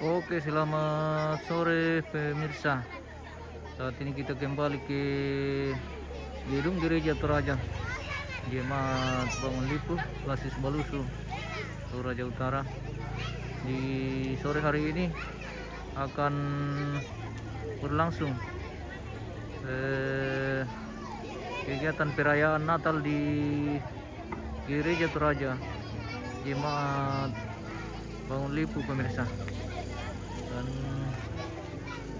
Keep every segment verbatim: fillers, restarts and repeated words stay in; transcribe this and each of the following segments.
Oke, selamat sore pemirsa. Saat ini kita kembali ke gedung Gereja Toraja, Jemaat Bangun Lipu, Basis Balusu, Toraja Utara. Di sore hari ini akan berlangsung, eh, kegiatan perayaan Natal di Gereja Toraja, Jemaat Bangun Lipu, pemirsa. Dan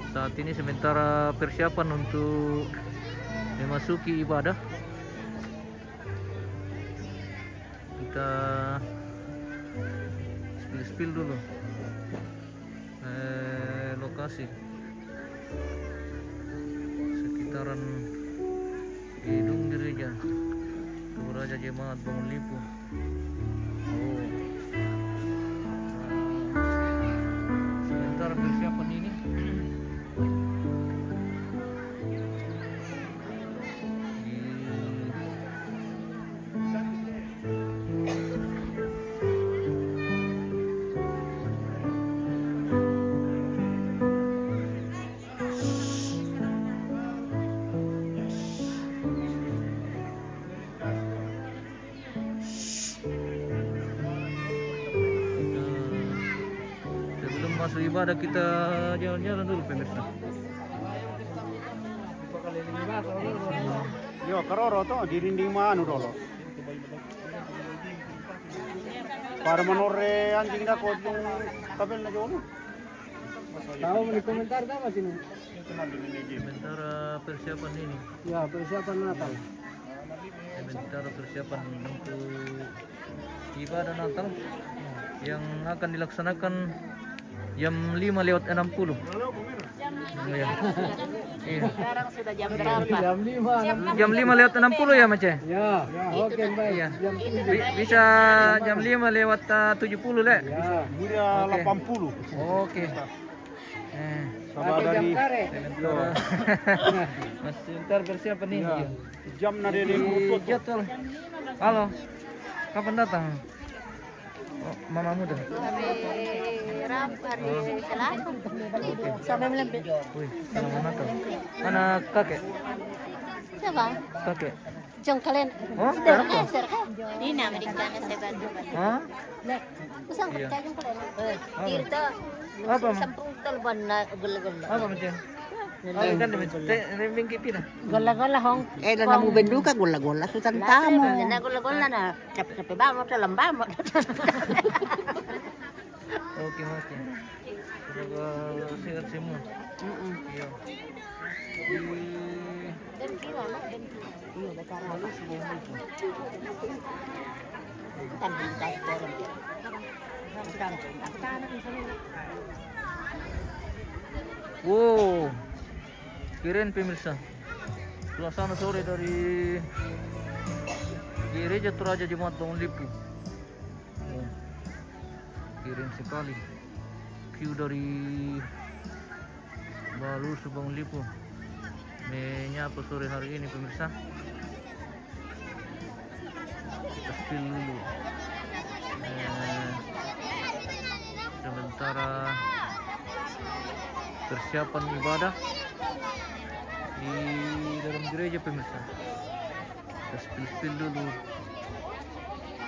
saat ini sementara persiapan untuk memasuki ibadah, kita spill-spill dulu, eh, lokasi sekitaran gedung gereja Toraja, Jemaat Bangun Lipu. Oh. Sementara persiapan ini, di Sebelum masuk ibadah, kita jalan-jalan dulu, pemirsa. Yo, karoro to, di dinding manu dolo. Para manore anjing da ko yung tabel na jolo. Tahu ni komentar apa sini? Sementara persiapan ini. Ya, persiapan Natal. Sementara persiapan untuk ibadah Natal yang akan dilaksanakan jam lima lewat enam puluh. Iya. Iya. Sekarang sudah jam berapa? Jam lima. Jam lima lewat enam puluh ya, Mace? Ya, oke, baik. Iya. Bi- bisa jam lima lewat, eh, tujuh puluh, Le? Ya. Mulia delapan puluh. Oke. Eh, sabar dari. Sementara. Masih ntar persiapan nih. Iya. Iya. Jam na dia. Jadi, jadwal. Halo. Kapan datang? Oh, mama muda. Hari Rabu, hari Selasa. Oke. Sampai malam. Wih, salam Natal. Mana kakek? Siapa? Kakek. Jong kalian. Oh, siapa? Ini nama di sana saya bantu. Hah? Usang. Iya. Percaya jong kalian. Apa? Tirta. Apa, Ma? Sampung talban na gula-gula. Apa macam? Apa kan dia macam? Teh, dia mingki pina. Gula-gula hong. Eh, dan namu benduka gula-gula, sutan tamu. Na gula-gula na. Capek-capek banget, dalam banget. Oke, oke. Semoga sehat semua. Mm-mm. Iya. Di, iya, baru sebelum itu. Wow, keren, pemirsa. Suasana sore dari Gereja Toraja Jemaat Bangun Lipu. Wow, keren sekali. View dari Balusu Bangun Lipu menyapa sore hari ini, pemirsa. Kita spill dulu. Eh, sementara persiapan ibadah di dalam gereja, pemirsa. Kita spill-spill dulu.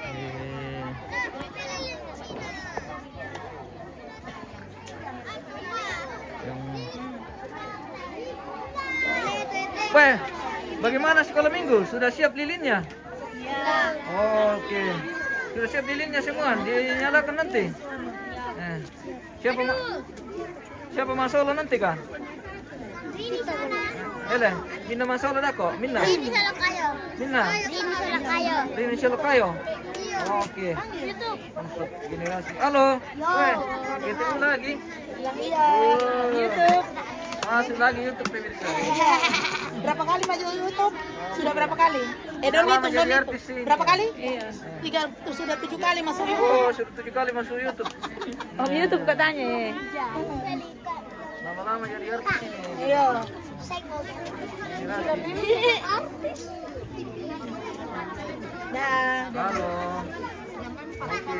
Eh. Yang... Weh, bagaimana sekolah minggu? Sudah siap lilinnya? Ya. Oke. Sudah siap lilinnya semua? Dinyalakan nanti? Eh. Siapa ma-, siapa masolo nanti kah? Ele, minna masolo dako? Minna? Minna? Minna solo kayo. Oke. Untuk generasi. Halo. Weh, ketemu lagi. Iya. Wow. YouTube. Masuk lagi YouTube, pemirsa. Berapa kali maju YouTube? Sudah berapa kali? Eh, Doni, lama jadi artis ini. Berapa kali? Iya. Tiga, sudah tujuh kali masuk YouTube. Oh, sudah tujuh kali masuk YouTube. Om YouTube katanya, ya. Lama-lama jadi artis ini. Iya. Dah. Halo. Oke.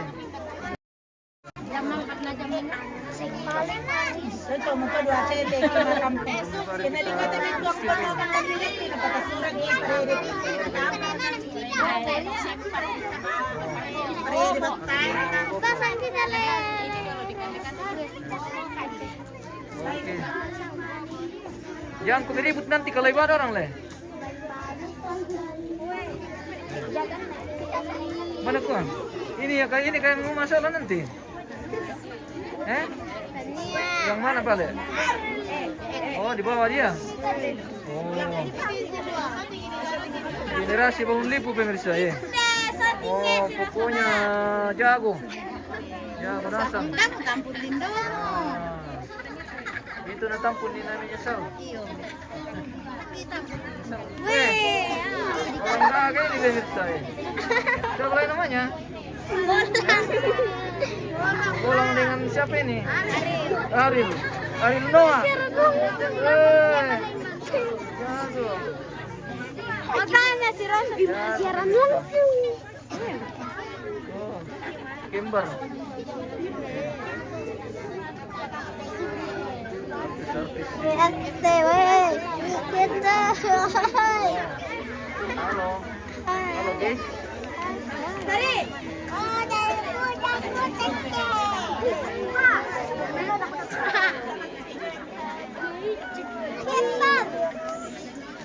Jam empat na jam lima. Sing paling manis. Itu muka dua cewek ke makam. Kena lihat ini tuang tuang apa tadi lagi, apa surang ini, pada Oke. Jangan ku ribut nanti kalau ibadah orang le. Mana kuah? Ini ya, kayak ini kayak mau masalah nanti. Eh? Yang mana, Pale? Oh, di bawah dia. Oh. Generasi bangun lipu, pemirsa, ya. Oh, pokoknya jago. Jago datang. Itu na tampun ni namanya Sal. Weh, orang gaga ini, pemirsa, ya. Siapa lagi namanya? Bolang dengan siapa ini? Ariel. Ariel Noah. Eh, jago. Makanya si Rosa siaran langsung. Oh, Kimber. Halo. Halo, guys. Dari. Oh, dari Puncak Puncak. Kimber.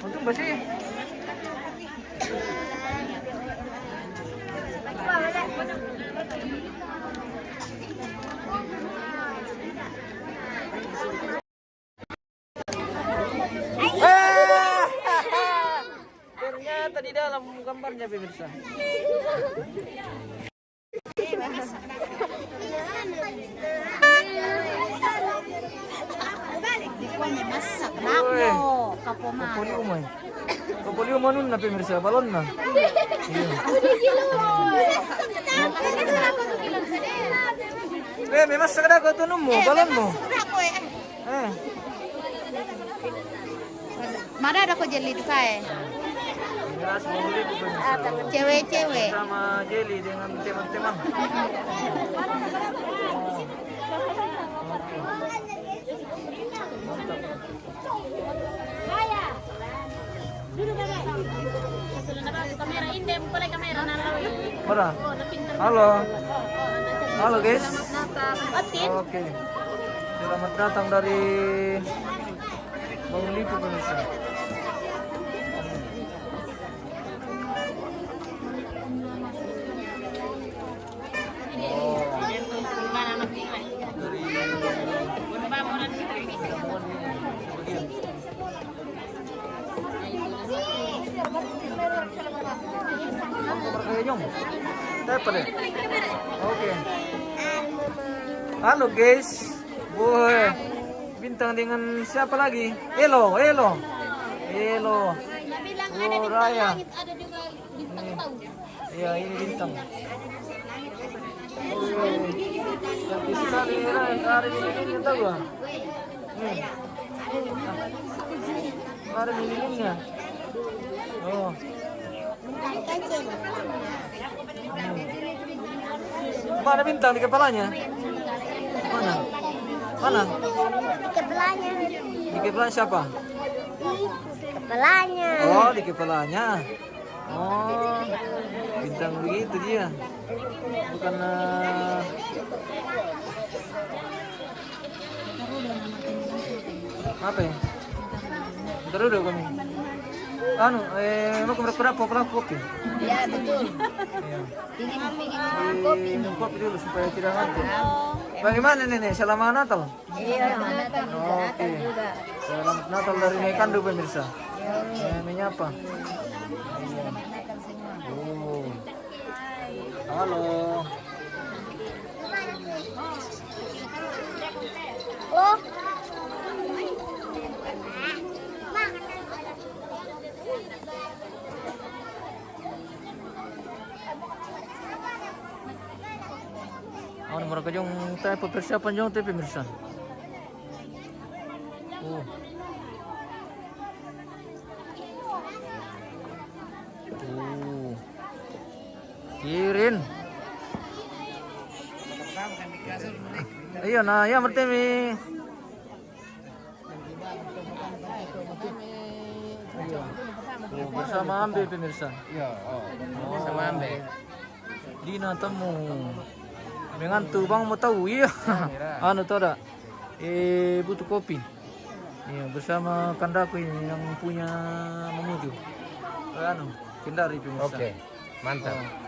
Untung bersih. Ah! Ternyata di dalam gambarnya, pemirsa. Di kuah ni masak, kenapa? Kapolium, eh. Kapolium anu na, pemirsa, balon na. Iya. Eh, memang sekedar kau tunum mo, balon mo. Eh. Mada ada ko jelly duka, eh. Cewek-cewek. Sama jelly dengan teman-teman. Mada. Halo. Halo, guys. Oke. Selamat datang dari Bangun Lipu, pemirsa. Oke. Halo, guys. Woi. Bintang dengan siapa lagi? Elo, Elo. Elo. Dia bilang ada bintang langit, ada juga bintang tahu. Iya, ini bintang. Tapi sekali, Rai, hari ini bintang gua. Hmm. Hari ini. Oh. Mana bintang di kepalanya? Mana? Mana? Di kepalanya. Di kepala siapa? Di kepalanya. Oh, di kepalanya. Oh, bintang begitu dia. Bukan, eh, apa ya? Ntar dulu kami. Anu, eh, mau ke berapa pelaku kopi? Iya, betul. Iya. Ini minum kopi nih. Minum kopi dulu supaya tidak ngantuk. Bagaimana, Nenek? Selamat Natal. Iya, Natal juga. Oke. Natal juga. Selamat Natal dari Nenek Kandu, pemirsa. Iya. Eh, menyapa. Selamat Natal semua. Oh. Halo. Oh. Oh, nomor kejong, tapi persiapan jong, tapi pemirsa. Oh. Oh. Kirin. Iya, nah, ya, bertemi. Iya. Tuh, bersama Ambe, pemirsa. Iya, oh. Bersama Ambe. Dina temu. Mengantuk, bang, mau tahu? Iya. Anu, tahu tak? Eh, butuh kopi. Iya, bersama kandaku ini yang punya Mamuju. Anu, kendari, pemirsa. Oke, mantap. Oh.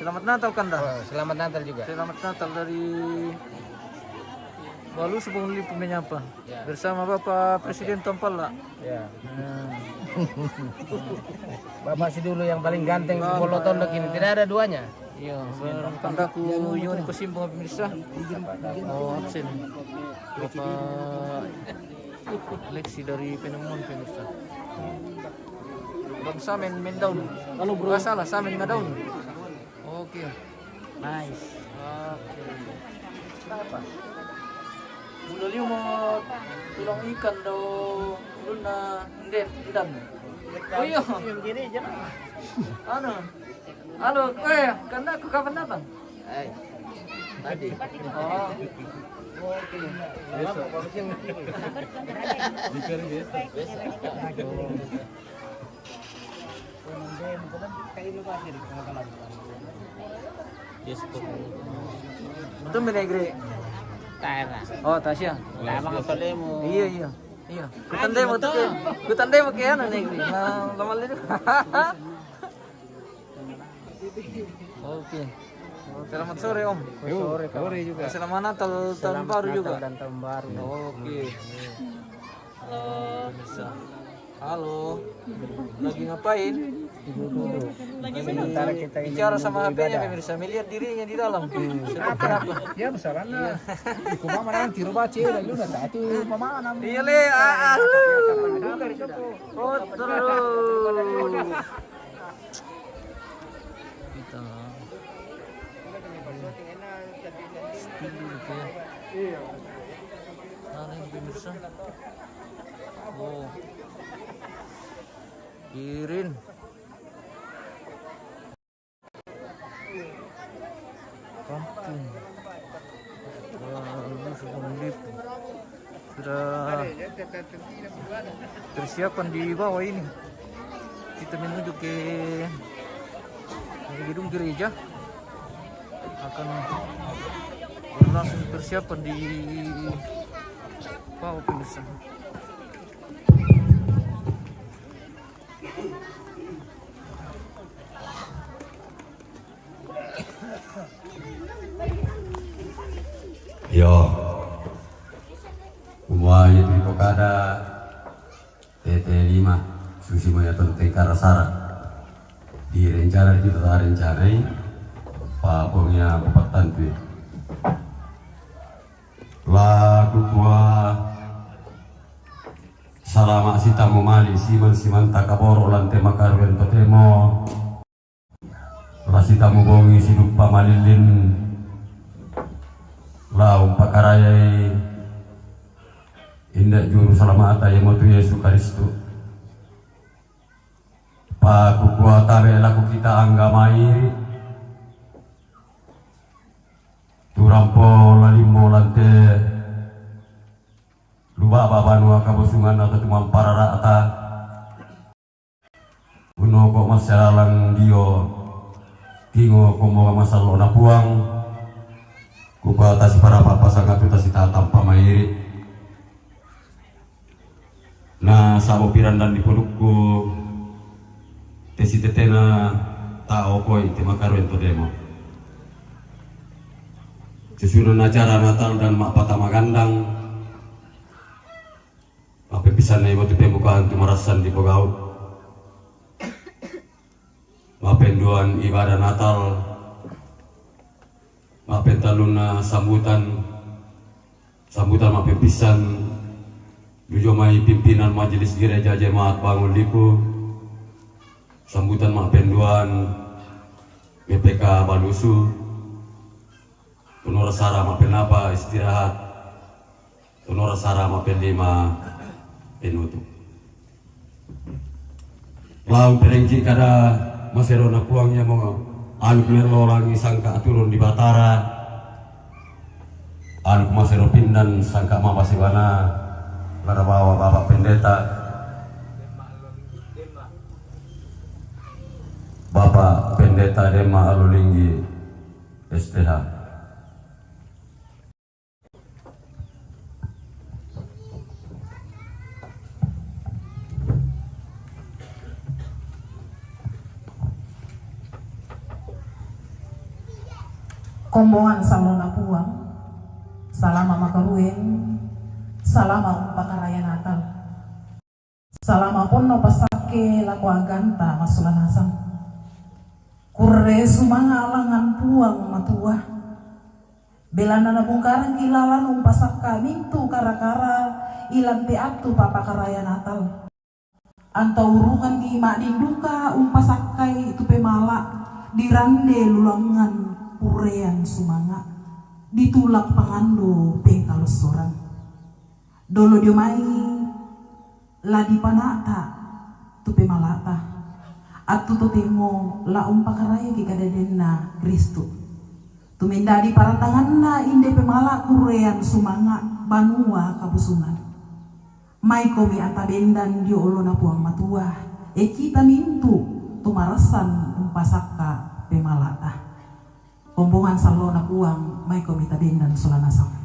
Selamat Natal, Kanda. Oh, selamat Natal juga. Selamat Natal dari Balusu Bangun Lipu menyapa. Ya. Bersama Bapak Presiden Tampalla. Ya. Nah. Bapak Sidulu yang paling ganteng di Bolotondo kini. Tidak ada duanya. Iya, barang kandaku Yoni Kosimbang, pemirsa. Oh, absen. Bapak Lexi dari Penemuan, pemirsa. Bang Samen Mendaun. Halo, bro. Ah, salah, Samen Madaun. Oke. Nice. Oke. Apa? Mula liu mau tulang ikan do luna ndet, ndan. Oh, iya. Yang gini aja lah. Anu. Halo, eh, kandaku kapan datang? Eh, tadi. Oh. Oke. Besok. Besok. Betul, Negeri. Tara. Oh, Tasya. Tara, Solemu. Iya, iya. Iya. Kutandai mau tuh. Kutandai mau ke anu, Negeri. Nah, lama liu. Oke. Selamat sore, Om. Yo, sore, kawan. Sore juga. Selamat Natal, tahun baru juga. Selamat Natal dan tahun baru. Oke. Halo. Pemirsa. Halo. Lagi ngapain? Duduk-duduk. Sementara kita ini bicara sama menunggu H P-nya, ibadah. Pemirsa, melihat dirinya di dalam. Hmm. Seperti apa? Ya, misalnya. Iya. Iku mama nanti rubah cewek, lu udah tadi mama. Iya, le. Ah, ah. Oh, terus. Kita spill dulu, ya. Mana ini, pemirsa? Oh. Kirin. Kampung. Wah, ini sudah meliput. Sudah persiapan di bawah ini. Kita menuju ke gedung gereja. Akan berlangsung persiapan di bawah, pemirsa. Yo. Kumua itu iko kada T T lima, susi moya tonteng karasara. Di rencana itu tak rencanai, pa pongia bupatan tu. Laku kua salama sitamu mali, siman-siman takaboro lante makaruhen totemo. La sitamu bongi siduppa malillin, la umpakarayai inda juru salamata, iamotu Yesu Karistu. Pa kukua tabe laku kita anggamai tu rampo lalimmo lante lubaba banua kabosunganna to tumamparara'ta. Unoko massalalang dio, tingo komo masallo'na Puang, kukua tasiparapa pasang atu tasitatampa mairi. Na sabo pirandan dipodukku, tesitetena tau koi te makaruhen todemo. Susunan acara Natal dan ma'patama gandang, ma'peppisanna ibotu pembukaan tu marassan dipogau. Ma'penduan ibadah Natal, ma'pentallunna sambutan, sambutan ma'peppisang, dujomai pimpinan Majelis Gereja Jemaat Bangun Lipu, sambutan ma'penduan B P K Balusu, Tonora sara ma'pennapa istirahat, tonora sara ma'pellima penutup. Lao perengki kada maserona Puang iamo anu mello langi sangka aturun di Batara, Anu kumasero pindan sangka mapasibana lada bawa Bapak Pendeta, Bapak Pendeta Dema Alulinggi S T H. Kombongan sallona Puang, salama makarueng, salama umpakaraya Natal, salama ponno passakke lako aganta massulanasang. Kurre sumanga langngan Puang Matua, belanna nabungkarengki lalan umpasakka mintu kara-kara ilante attu pappakaraya Natal. Antaurungenni ma'din duka umpasakkai tu pemala, dirande lulangngan kurreang sumanga, ditulak pangando pengkalossorang. Dolo dio mai la dipanata tu pemalata, attu totemo la umpakarayaki kadadenna Kristu. Tu mendadi parandanganna inde pemala kurreang sumanga banua kabusungan. Maikomi atabendan dio olona Puang Matua, e kita mintu tu marassan umpasakka pemalata. Kombongan sallona Puang, maikomi tabendan sola nasang.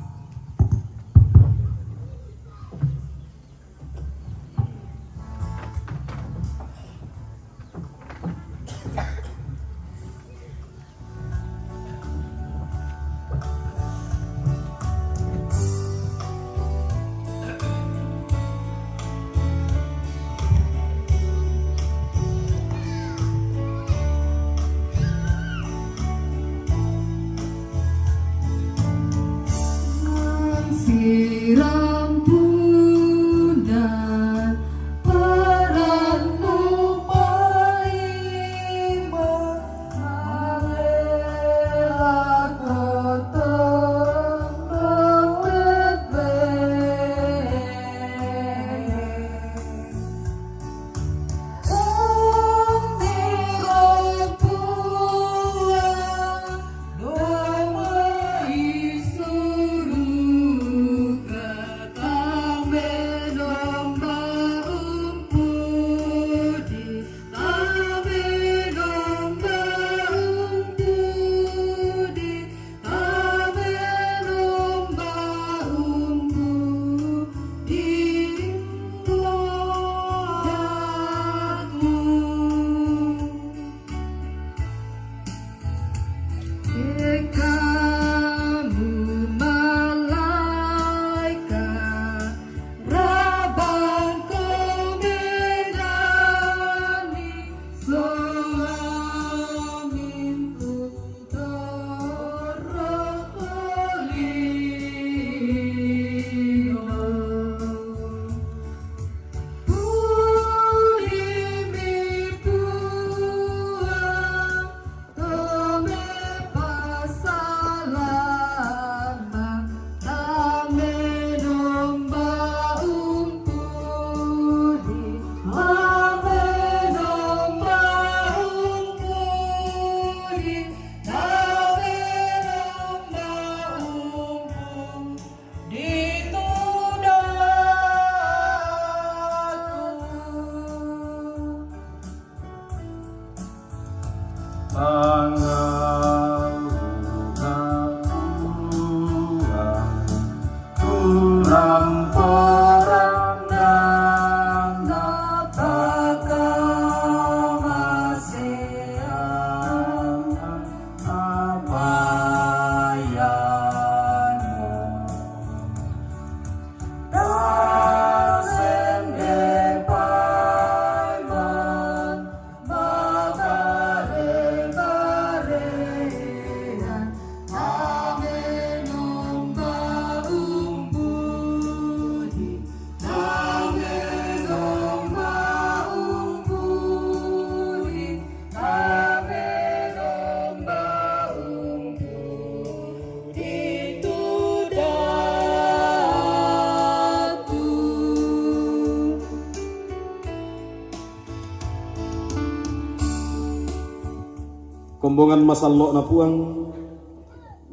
Kombongan masallo'na Puang,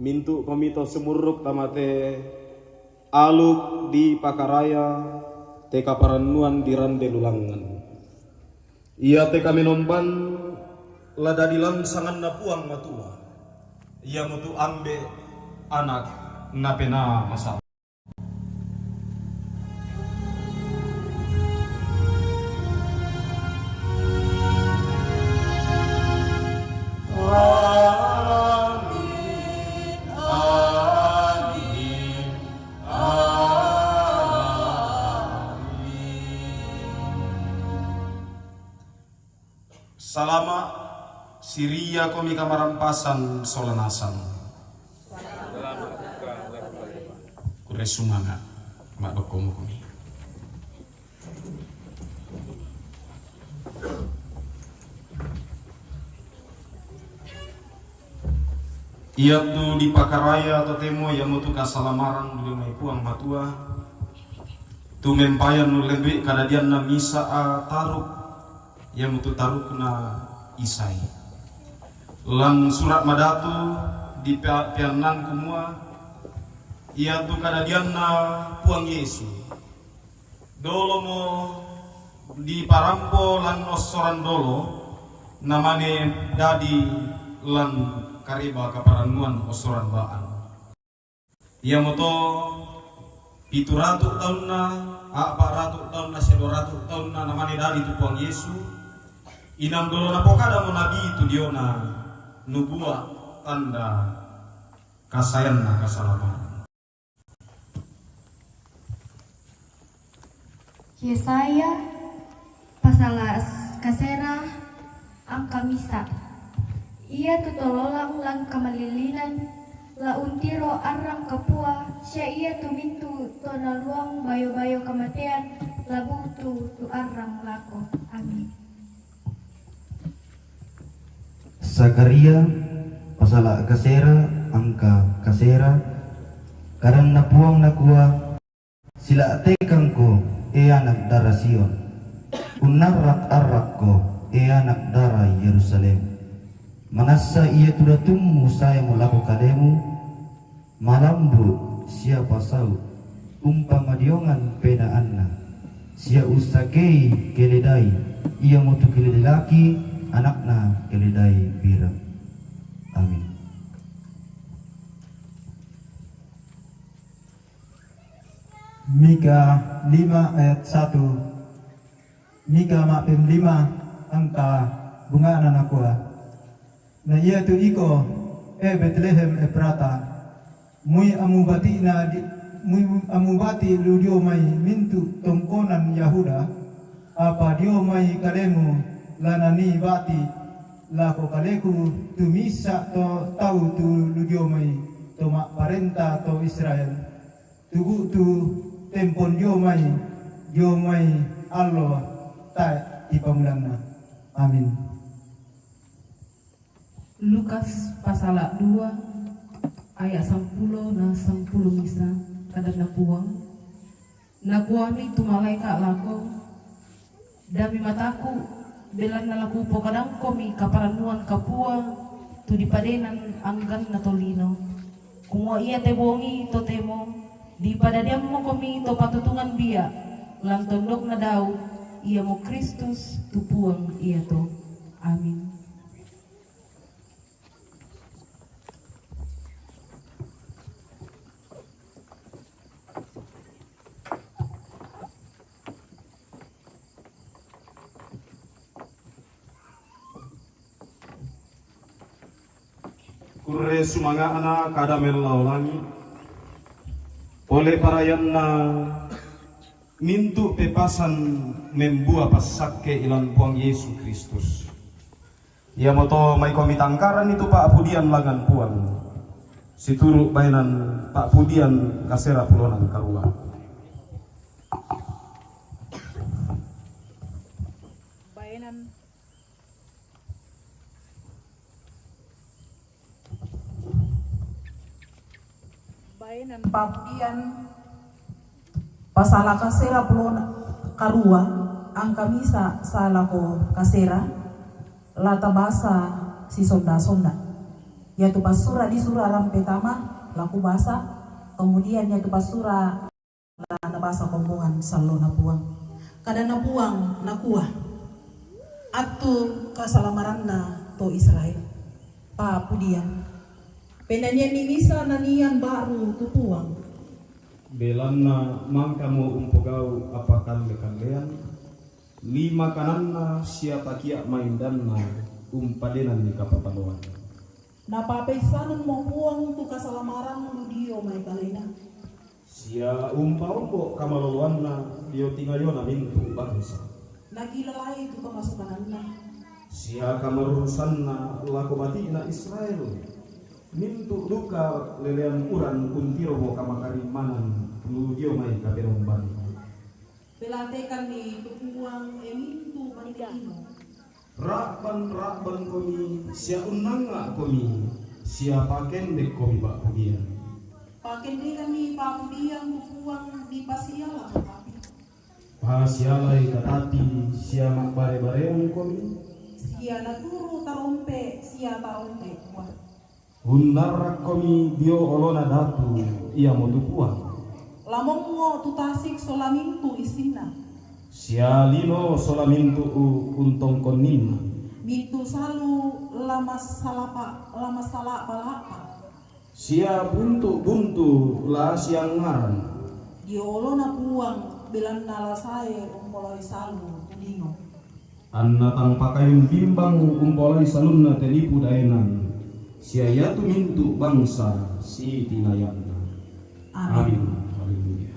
Mintu' komi to sumurruk tamate aluk dipakaraya te kaparannuan di rande lulangngan. Ia te kamenomban la dadi lan sanganNa Puang Matua, iamotu Ambe', Anak, na Penaa Masallo'. Salama', siriakomi kamarampasan sola nasang. Kurre sumanga', ma'dokkomokomi. Iatu dipakaraya totemo iamotu kasalamaran ri dio mai Puang Matua, tu mempayan nullendui kadadianna misa' taruk, iamotu tarukna Isai. Lan Sura' Madatu dipea-, peannang kumua, iatu kadadianna Puang Yesu. Dolomo diparampo lan ossoran dolo, namane dadi lan kareba kaparannuan ossoran ba'an. Iamoto pitu ratu taunna, a'pa' ratu taunna, sia dua ratu taunna namane dadi tu Puang Yesu, inang dolo napokadamo nabi tu diona nubua tanda kasayanna kasalamaran. Yesaya pasala' kasera angka misa'. Iatu to lolang lan kamallilinan, la untiro arrang kapua, sia iatu mintu' to naluang bayo-bayo kamatean, la bu'tu tu arrang lako. Amin. Sakaria pasala' kasera angka kasera. Kadanna Puang nakua, Sila'tekangko, e anak dara Sion, unnarrak-arrakko, e anak dara Yerusalem. Manassa iatu datummu saemo lako kalemu, malambu' sia pasau', umpamadiongan penaanna, sia ussakei keledai, iamotu keledai laki, anakna keledai birang. Amin. Mika lima ayat satu. Mika ma'pem lima angka bunga'na nakua, Na iatu iko, e Betlehem Efrata, mui amubati'na di-, mui amubati' lu dio mai mintu' tongkonan Yahuda, apa dio mai kalemu la nanii bati' lako kaleku tu misa' to tau tu lu dio mai to ma'parenta to Israel. Tu bu'tu tempon dio mai, dio mai allo tae' tipamulanna. Amin. Lukas pasala' dua ayat sampulo na sampulo misa'. Kadanna Puang, nakuami tu malaeka' lako, Dami mataku', belanna la kupokadangkomi kaparannuan kapua tu dipadenan angganna tolino, kumua iate bongi totemo dipadadiammokomi to patutungan bia', lan tondokna Daud, iamo Kristus tu Puang iato. Amin. Kurre sumanga'na kada mellau langi', pole parayanna mintu' pepasan membua passakke ilan Puang Yesu Kristus. Iamoto maikomi tangkaranni tu pa'pudian langngan Puang, situru' baenan pa'pudian kasera pulonan karua. Baenan, baenan pa'pudian pasala' kasera pulo karua, angka misa' sae lako kasera, la tabasa sisonda-sonda. Yatu passura' di sura' Lampe Tama, laku basa, kemudian yatu passura' la nabasa kombongan sallona Puang. Kadanna Puang nakua, attu kasalamaranna to Israel. Pa'pudian. Penanianni Isa nanian ba'ru tu Puang. Belanna mangkamo umpogau' appakalle-kallean, lima kananna sia takia' maindanna umpadenanni kapataloan. Napapeissanummo Puang tu kasalamaran lu dio mai kalena. Sia umpaombo' kamaloloanna dio tingayona mintu' bangsa. Nakilalai tu kamasokananna. Sia kamarurusanna lako bati'na Israel. Mintu' duka lelean uran untiromo kamakarimmanan lu dio mai kapenomban. Pelatekanni tu Puang e mintu' bande lino. Ra'ban-ra'bankomi sia unnangnga'komi sia pakendekkomi pa'pudian. Pakendekanni pa'pudian tu Puang dipasiala katapi. Pasialai katapi sia ma'bare-bareangkomi. Sia naturu' tarompe' sia tarompe' kua. Unnarrakkomi dio olona datu, iamotu Puang. Lamongngo tu tasik sola mintu' issinna. Sia lino sola mintu' untongkonninna. Mintu' salu la massalapa', la massala'ba-la'ba. Sia buntu-buntu la siangngaran. Dio olona Puang belanna la sae umpolai salu tu lino. Anna tang pakayun bimbang umpolai salunna te lipu daenan, sia iatu mintu' bangsa sitinayanna. Amin. Amin. Haleluya.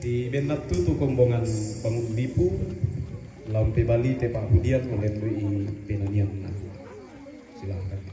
Di bennattu tu kombongan pangullipu, la umpebali te pa'pudian, ulellui penanianna. Silakan.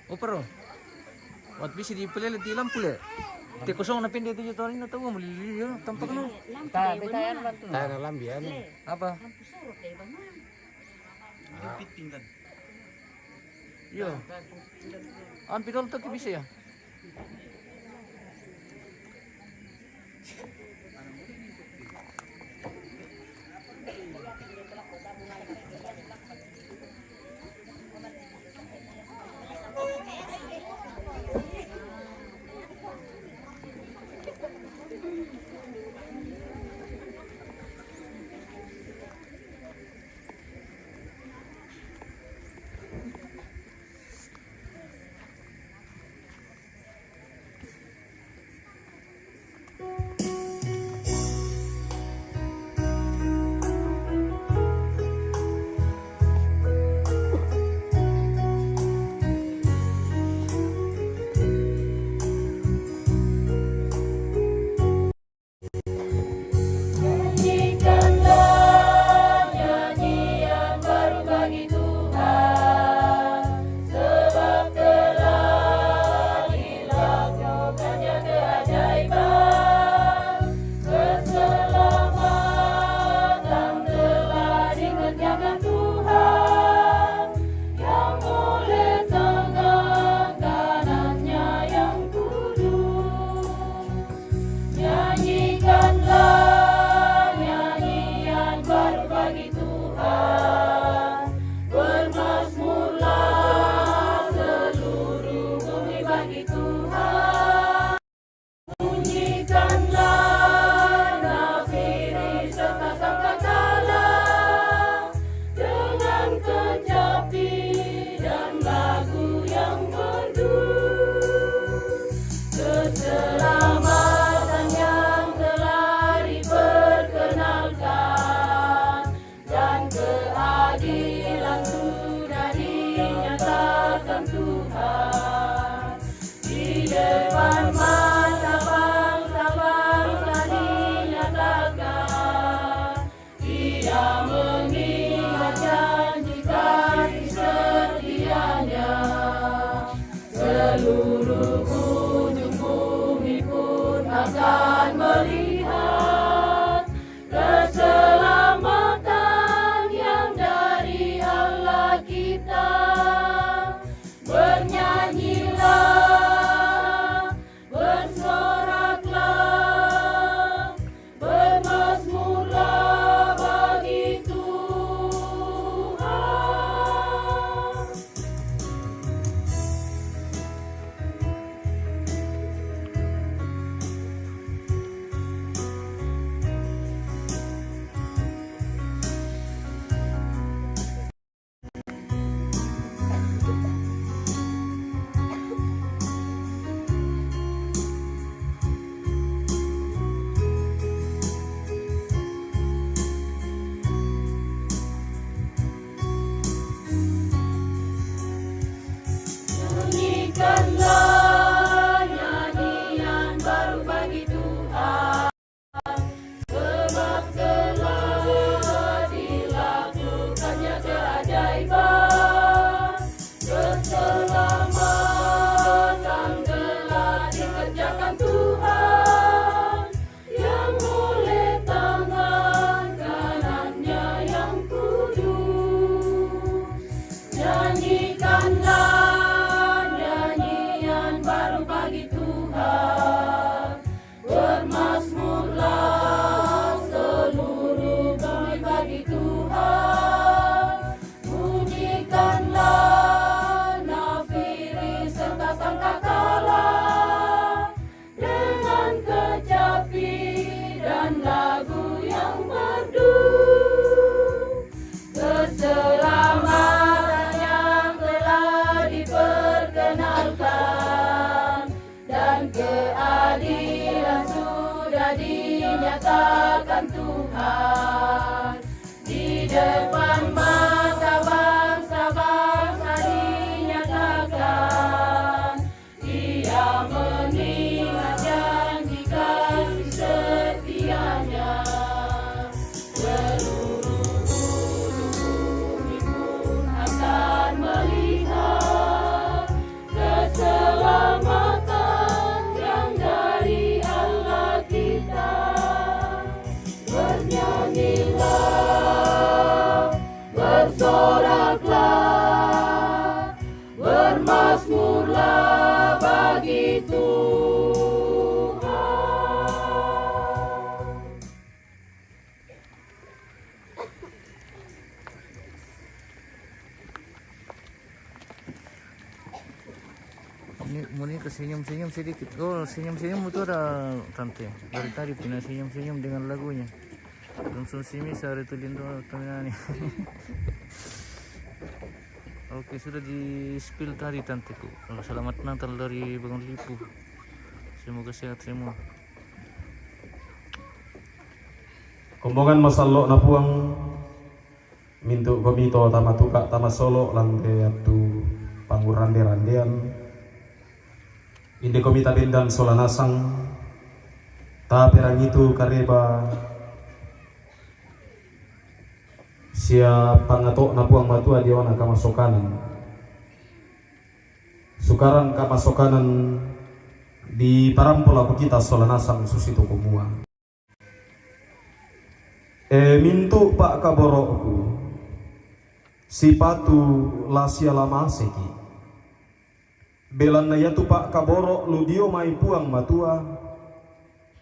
Opero. Wat bisa di pele di lampu le. Te kosong na pende tu jatuh ni na tahu mo lili yo tampak no. Tabi tayan bantu. Tayan lambi anu. Apa? Fitting kan. Yo. An pidol tu bisa ya. Bermazmurlah bagi Tuhan. Ini, Monica senyum-senyum sedikit. Oh, senyum-senyum itu ada tante. Dari tadi pina senyum-senyum dengan lagunya. Langsung simi sehari itu lindo temenani. Oke, sudah di-spill tadi tanteku. Oh, selamat Natal dari Bangun Lipu. Semoga sehat semua. Kombongan masallo na Puang, mintu komi to tama tuka tama solo lante atu pangurande-randean. Inde komi tabendan sola nasang, taperangitu kareba sia pangato na Puang Matua diona kamasokanan. Sukaran kamasokanan diparampo lako kita sola nasang susitu kumua. E mintu pakkaboro'ku, sipatu la sia la maseki. Belanna iatu pakkaboro' ludio mai Puang Matua,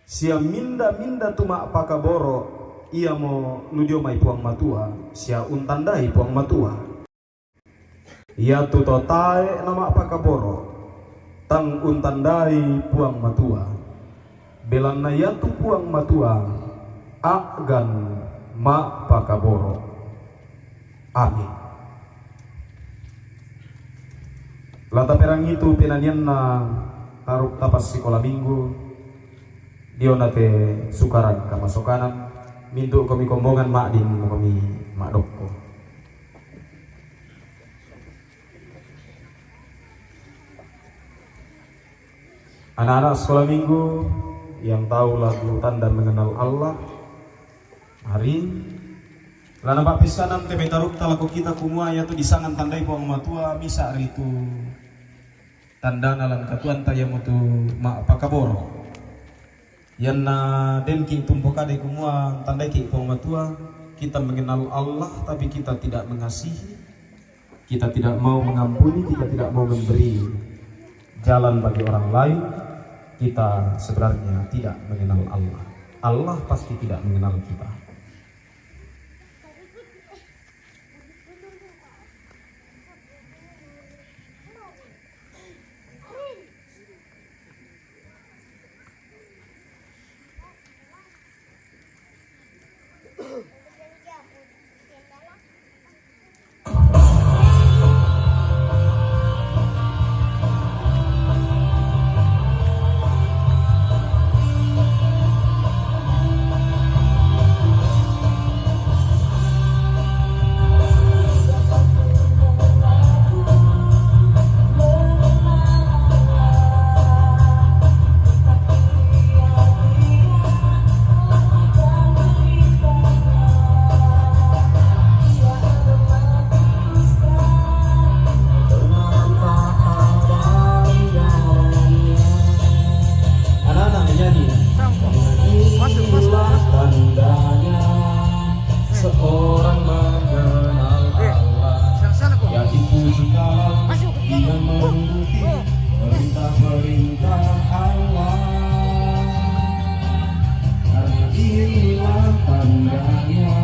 sia minda-minda tu ma'pakaboro', iamo ludio mai Puang Matua, sia untandai Puang Matua. Iatu to tae' nama'pakaboro', tang untandai Puang Matua. Belanna iatu Puang Matua, a'gan ma'pakaboro'. Amin. La taperangitu penanianna taruk tapas sikola minggu, diona te sukaran kamasokanan, mintu komi kombongan ma'din komi ma'dokko. Anak-anak sekolah minggu yang tahu lagu Tanda Mengenal Allah, mari. La napa'peissanan te mai tarukta lako kita kumua iatu disangan tandai Puang Matua, misa' ritu tandana lan katuoanta iamotu ma'pakaboro'. Ianna denki' tumpokadai kumua tandaiki' Puang Matua, kita mengenal Allah tapi kita tidak mengasihi, kita tidak mau mengampuni, kita tidak mau memberi jalan bagi orang lain, kita sebenarnya tidak mengenal Allah. Allah pasti tidak mengenal kita. Anak-anak menyanyi. Masuk, masuk, masuk. Tandanya seorang mengenal Allah, yaitu jika dia menuruti perintah-perintah Allah. Karena inilah tandanya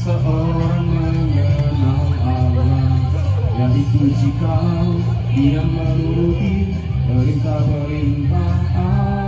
seorang mengenal Allah, yaitu jika dia menuruti perintah-perintah Allah.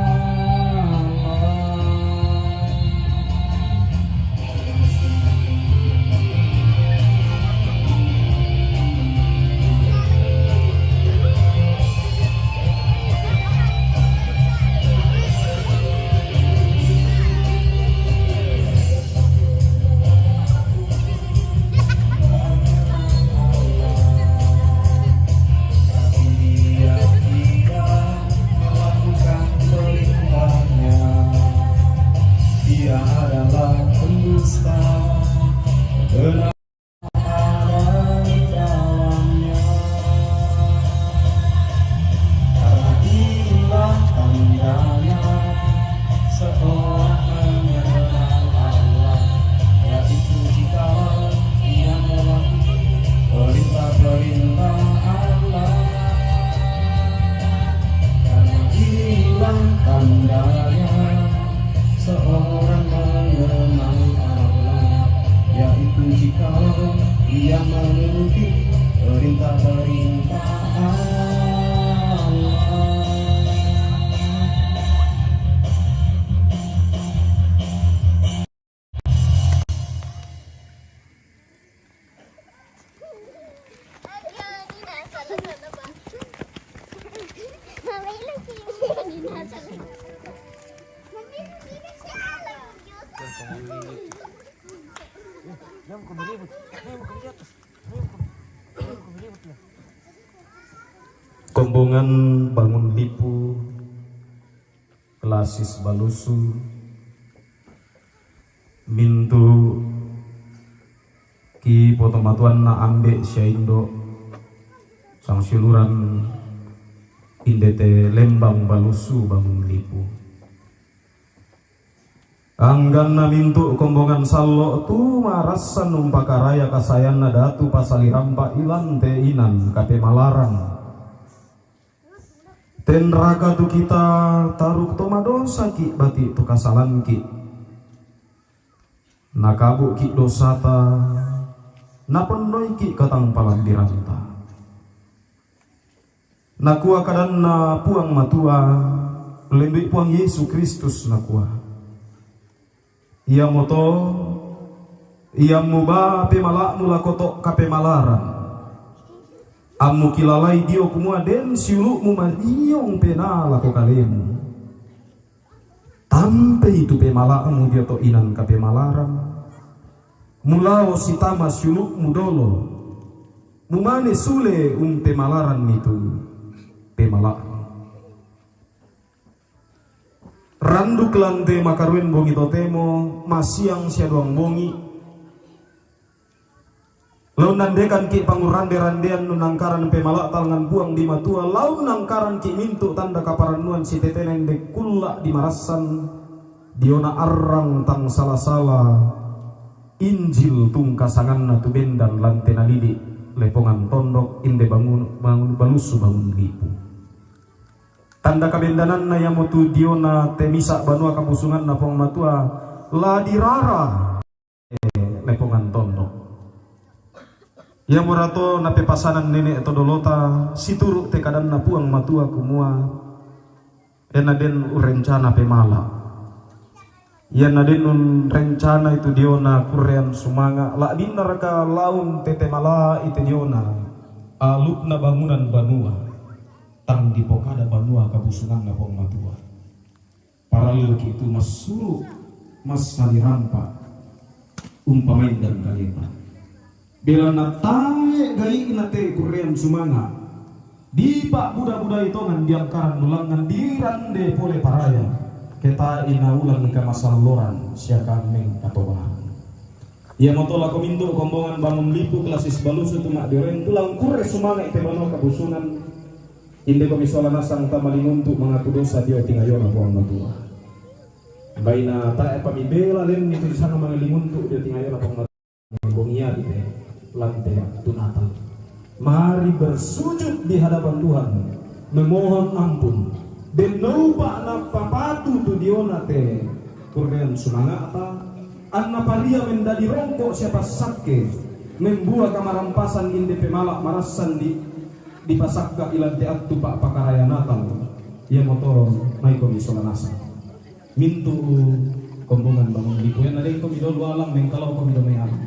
Perintah-perintah Allah. Kombongan Bangun Lipu, klasis balusu, mintu' ki potomatuanna ambe' sia indo', sangsiuluran inde te Lembang Balusu Bangun Lipu. Angganna mintu' kombongan sallo' tu marassan umpakaraya kasaeanna Datu Pasali Rampa' ilante inan kapemalaran. Tenraka tu kita taruk to madosaki' bati' tu kasalangki'. Nakabu'ki' dosata, naponnoiki' katang palambiranta. Nakua kadanna Puang Matua, lembui Puang Yesu Kristus nakua, iamoto, iammu baa pemala'mu lako to' kapemalaran, ammu kilalai dio kumua den siulu'mu madiong penaa lako kalemu. Tampei tu pemala'mu dio to' inan kapemalaran, mulao sitama siulu'mu dolo, mumane sule umpemalaranni tu pemala'mu. Randuk lante makaruen bongi totemo, masiang sia duang bongi. Lao nandekangki' pangurrande-randean unnangkaran pemala' talngan Puang di Matua, lao unnangkaranki' mintu' tanda kaparannuan sitetena inde kulla' dimarassan diona arrang tang sala-sala Injil tungka sanganna tu bendan lante nalili' Lepongan Tondok inde bangun, bangun balusu bangun lipu. Tanda kabendananna iamotu diona te misa' banua kabusunganna Puang Matua la dirara Lepongan Tondok. Iamorato napepasanan nene' to dolota situru' te kadanna Puang Matua kumua, ianna den urrencana pemala'. Ianna den unrencanai tu diona kurrean sumanga', la'binnaraka laun tete mala'i te diona alukna bangunan banua, tang dipokada banua kabusunganna Puang Matua. Paralluki' tu massuru' massali rampa' umpamaindan kaleta. Belanna tae' gai'na te kurrean sumanga', dipa'buda-budai tongan diangkaran ulangngan dirande pole paraya, ke tae' naulangi kamasalloran sia kammeng katobaran. Iamoto lako mintu' kombongan bangun lipu klasis balusu tu ma'dioren tu la ungkurre sumanga'i te banua kabusungan, inde komi sola nasang tama linguntu' mangatu dosa dio tingayona Puang Matua. Baina tae'pa mibela lenni tu disanga manglinguntu' dio tingayona Puang Matua. Bongi iate lante tu Natal. Mari bersujud di hadapan Tuhan, memohon ampun. Den naupa' nappapatu tu diona te kurrean sumanga'ta, anna paria mendadi rongko' sia passakke, membua kamarampasan inde pemala' marassan di, dipasakka' ilante attu pa'pakaraya Natal. Iamoto maikomi sola nasang. Mintu' kombongan bangun lipu, ianna dengkomi dolo alang, mengkalaokomi do mai alang.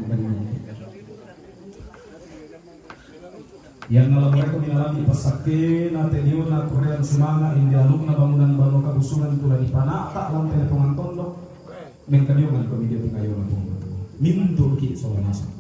Ianna la moraiko minalami passakkena te diona kurrean sumanga' inde alukna bangunan banua kabusungan tu la dipana'ta' lante Lepongan Tondok, mengkadiongankomi dio tingayona Puang Matua. Mintu'ki' sola nasang.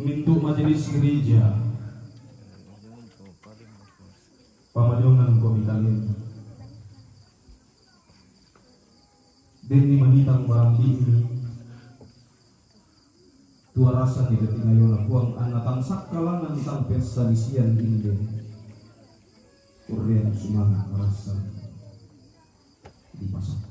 Mintu' majelis gereja, pamadiongankomi kalena. Denni manitang barambi'mi, tuarasanni dio tingayona Puang, anna tang sakkalangan tang pessalisian inde kurrean sumanga' marassan dipasakka'.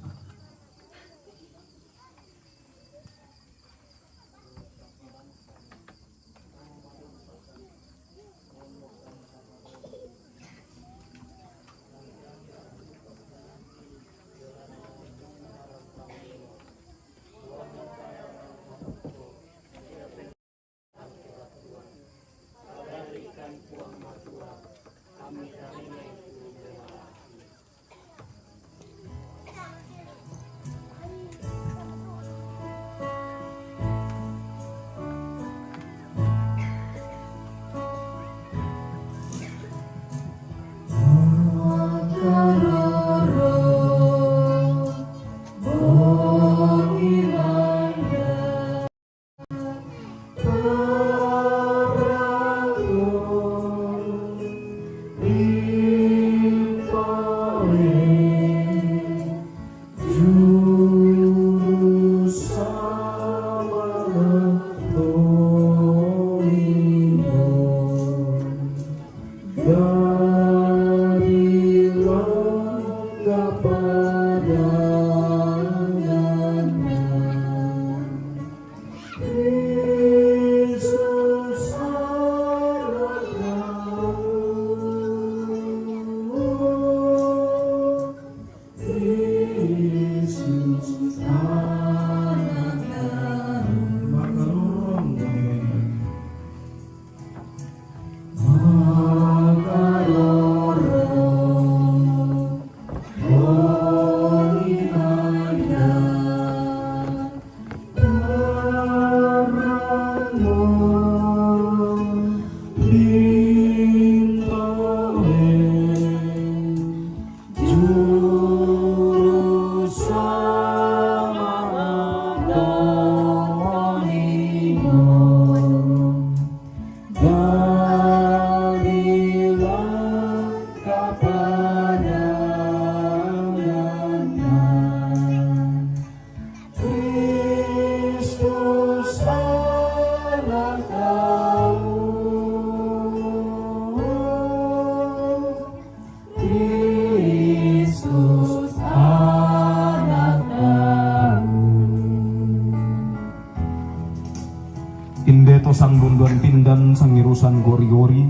To sangbunduan pindan sangirusan gori-gori,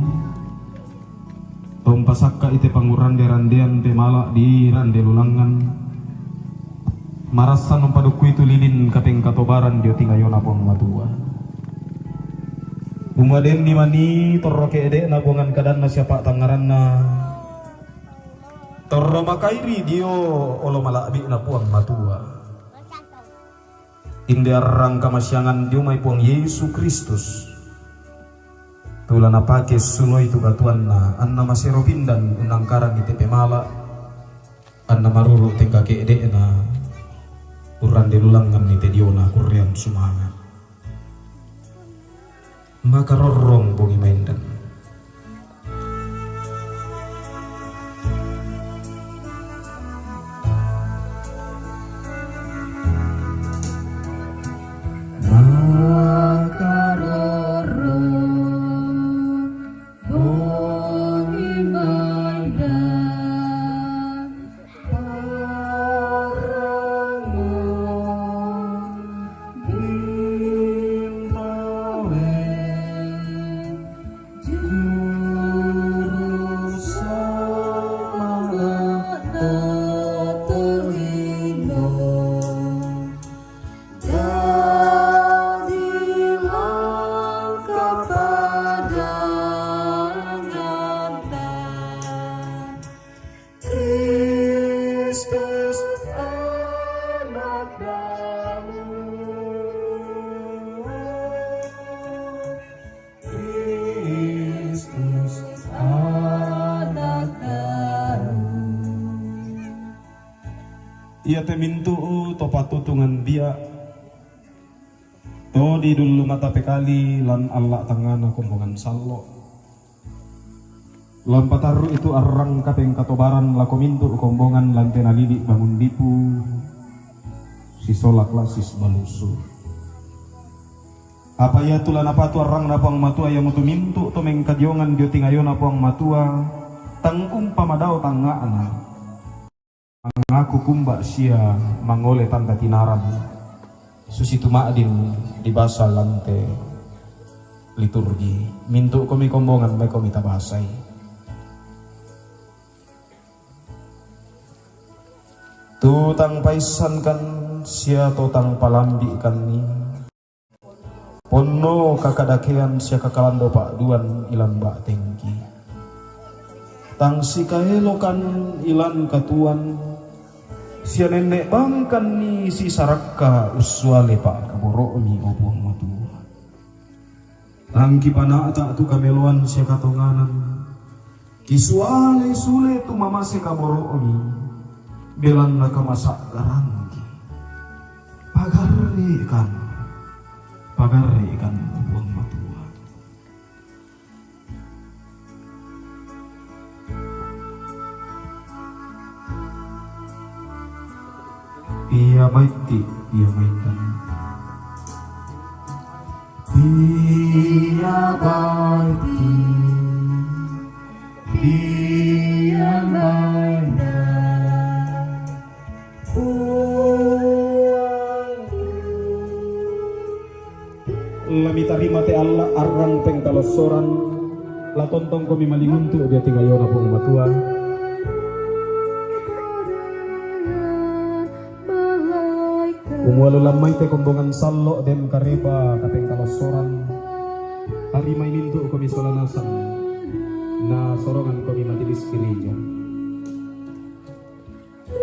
to umpasakka i te pangurrande-randean pemala di rande lulangngan, marassan umpadukkui tu lilin kapengkatobaran dio tingayona Puang Matua. Umuadenni mani torro ke'de'na buangan kadanna siapa tangngaranna, torro makairi dio olo mala'bi'na Puang Matua. Inde arrang kamasiangan dio mai Puang Yesu Kristus, tu la napake sunoi tu katuanna, anna masero pindan unnangkaranni te pemala, anna maruru tengka ke'de'na urrande lulangnganni te diona kurrean sumanga. Makarorrong bongi maendan. Makarorrong bongi maendan. Kristus Anak Daud. Kristus Anak Daud. Iate mintu'u to patutungan bia, to didullu mata pekali lan alla tangngana kombongan sallo. Lampatarru'i tu arrang kapengkatobaran lako mintu' kombongan lante nalili' bangun dipu, sisola klasis balusu. Apa iatu la napatu arrangna Puang Matua, iamotu mintu' to mengkadiongan dio tingayona Puang Matua, tang umpamadao tangnga'na. Mangaku kumba sia mangole tanda tinaram, susitu ma'din di basa lante liturgi. Mintu'komi kombongan maikomi tabasai. Tu tang paissankan sia to tang palambi'kanni. Ponno kakadakean sia kakalando pa'duan ilan ba'tengki. Tang sikaelokan ilan katuoan, sia nenne' bangkanni sisarakka ussuale pa'kaboro'mi, o Puang Matua. Tang kipana'ta' tu kameloan sia katonganan, kisualei sule tu mamase kaboro'mi, belanna kamasa'garangki. Pagarri'kan, pagarri'kan, o Puang Matua. Pia baitti, pia maendan. Pia baitti, pia maendan. Puangku. La mitarima te alla' arrang pengkalossoran, la tontongkomi malinguntu' dio tingayona Puang Matua. Umualu lammai te kombongan sallo' den karepa kapengkalossoran. Tarimai mintu'komi sola nasang, na sorongankomi majelis gereja.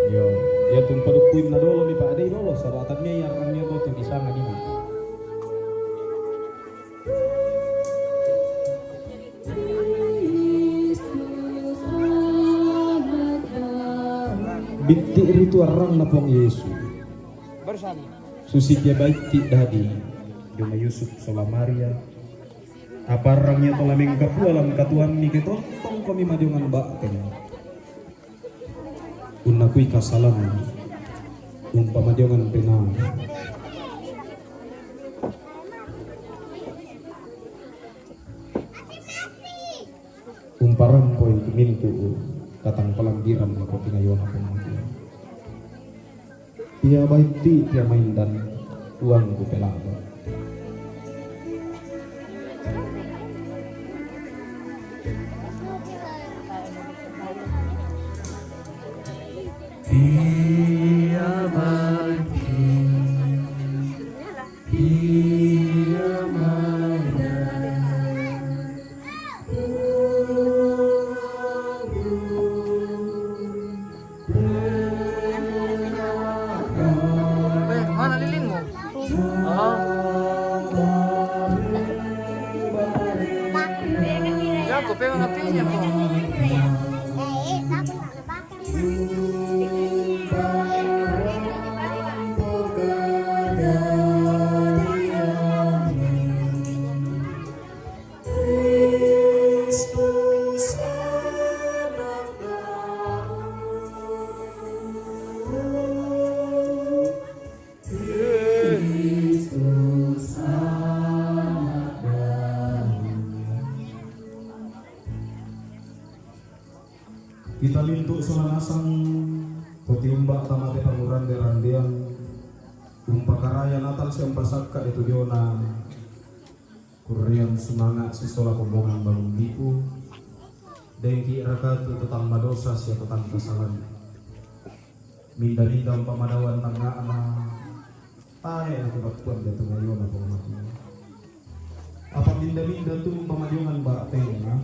Iyo, iatu umpadukkuinna dolo mipa'dei dolo, saba' tannia arrang iato tu disanga lima. Bitti' ritu arrangna Puang Yesu. Susi pia baitti' dadi dio mai Yusuf sola Maria. Apa arrang iato la mengkapua lan katuoanni, ke tontongkomi madiongan ba'teng. Unnakui kasalang, umpamadiongan penaa. Umparampoi tu mintu' katang palambiran lako tingayona Puang Matua. Pia baitti', pia maendan, Puangku pelaba. Ko pe mana pinya ko. Kita lintu sola nasang, potiumba' tama te pangurande-randean, umpakaraya Natal sia umpasakka' e tu diona kurrean sumanga' sisola kombongan bangun lipu, dengki' raka tu to tang madosa sia to tang kasalan. Minda-minda umpamadao tangnga'na, tae' nakubattuan datu mayona Puang Matua. Apa minda-minda tu umpamadiongan ba'tengna,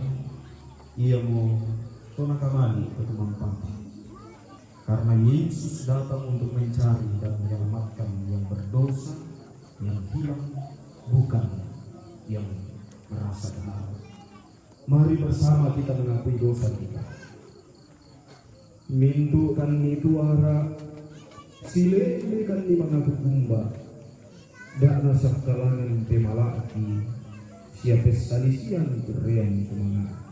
iamo to nakamali' to tumampata. Karena Yesus datang untuk mencari dan menyelamatkan yang berdosa, yang hilang, bukan yang merasa benar. Mari bersama kita mengakui dosa kita. Mintu'kanni tu ara', silelekanni mangaku kumba', da' nasakkalangan pemala'ki sia pessalisian kurrean sumanga'ki.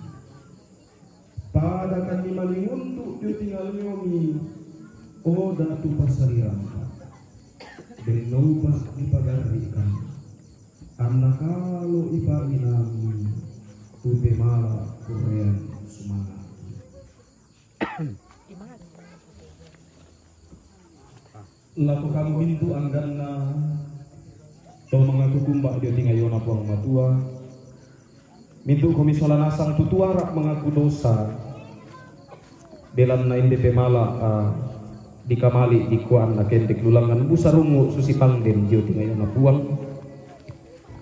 Padakanni malingundu' dio tingaliomi, o Datu Pasaliranta. Denno upa' dipagarri'kan, anna kalo ipa'inangi tu pemala' kurrean sumanga'ki. Lako kamu mintu' angganna to mangaku kumba' dio tingayona Puang Matua, mintu'komi sola nasang tu tuara' mangaku dosa, belanna inde pemala', a, dikamali' dikua anna kendek lulangngan busa rungu' susi pangden dio tingayona Puang.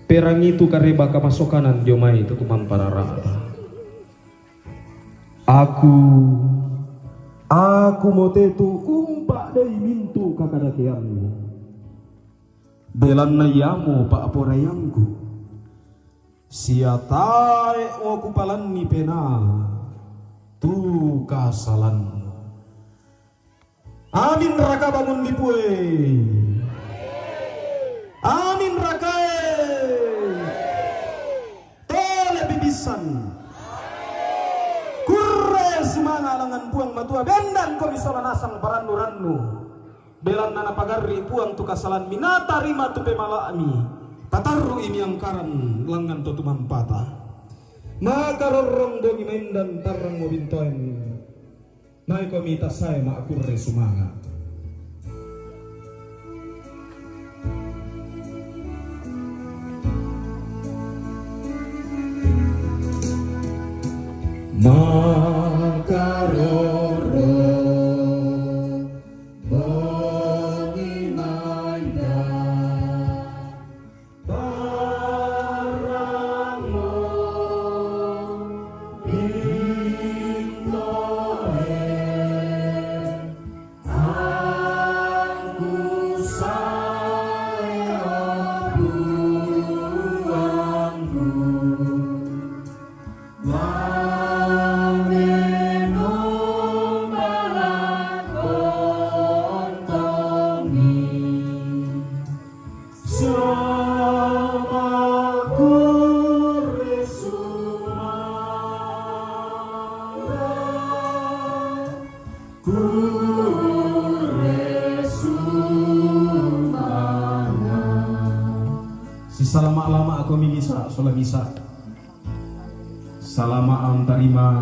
Perangi tu kareba kamasokanan dio mai tu tumampa rara'ta. Aku, aku mote tu umpa'dei mintu' kakadakeanmu. Belanna iamo pa'poraiangku, sia tae'mo kupalanni penaa tu kasalanmu. Amin raka bangun lipue? Amin rakae? Tole bibissan. Kurre sumanga' langngan Puang Matua, bendankomi sola nasang parannu-rannu. Belanna napagarri' Puang tu kasalanmi, natarima tu pemala'mi, patarru'i miangkaran langngan to tumampata. Makarorrong bongi maendan tarrangmo bintoen. Naikomi tassae ma'kurre sumanga'. Makaroro bongi maida. Tarangmo bintoe, angku sae o Puangku. Mamenomba lako tommi. Sama kurre sumanga', kurre sumanga'. Sisalama'-lama'komi misa' sola misa'. Salama' antarima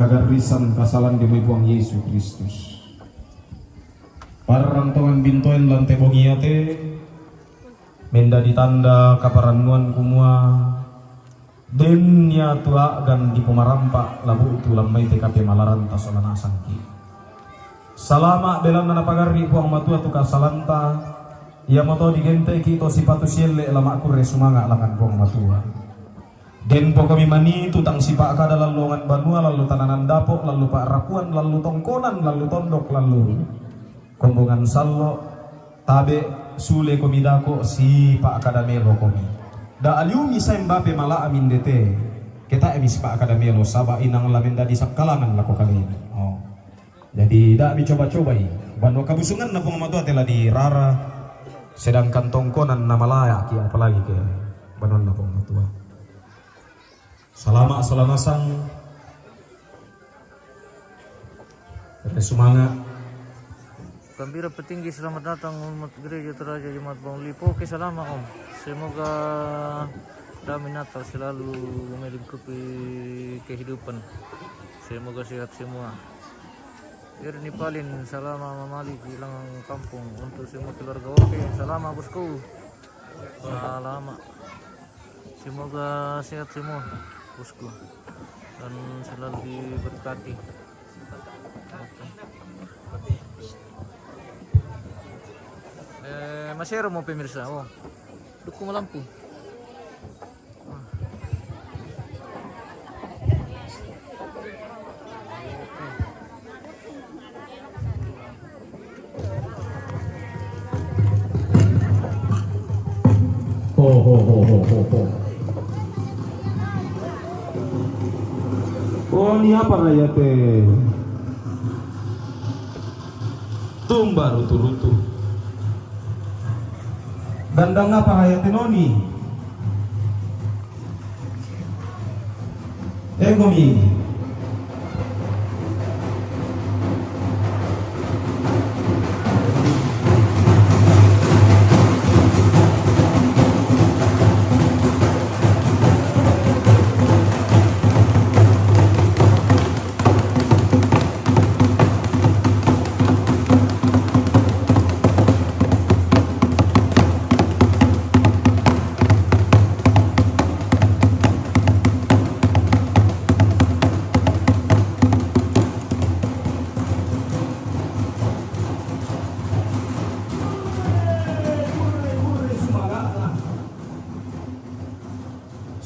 kagarrisan kasalan dio mai Puang Yesu Kristus. Parrang tongan bintoen lan te bongi iate, mendadi tanda kaparannuan kumua, den ia tu a'gan dipomarampa' la bu'tu lan mai te kapemalaranta sola nasangki. Salama' belanna napagarri' Puang Matua tu kasalanta, iamoto digente'ki to sipatu sielle' la ma'kurre sumanga' langngan Puang Matua. Denpokomi manitu tang sipa'kada lalluangan banua, lallu tananan dapo', lallu pa'rapuan, lallu tongkonan, lallu tondok, lallu kombongan sallo', tabe', sulekomi dako', sipa'kada melokomi. Da' aliumi sae mbape mala'mi ndete. Keta' mi sipa'kada melo, saba' inang la mendadi sakkalangan lako kalemi. Oh. Jadi, da' mi coba-cobai. Banua kabusunganna Puang Matua te la dirara, sedangkan tongkonan na malayaki, apalagi ke banuanna Puang Matua. Salama' sola nasang. Tetap semangat. Gembira petinggi, selamat datang umat gereja Toraja Jemaat Bangun Lipo. Oke, salama' Om. Semoga damai Natal selalu melingkupi kehidupan. Semoga sehat semua. Erni Palin, salama' mamali' ki langang kampung untuk semua keluarga. Oke, salama' bosku. Salama'. Semoga sehat semua, bosku, dan selalu diberkati. Eh, masero mo pemirsa, oh. Dukung lampu. Ho, ho, ho, ho, ho, ho. Oni apa rayate? Tumba rutu-rutu. Gandang apa rayate noni? Egomi.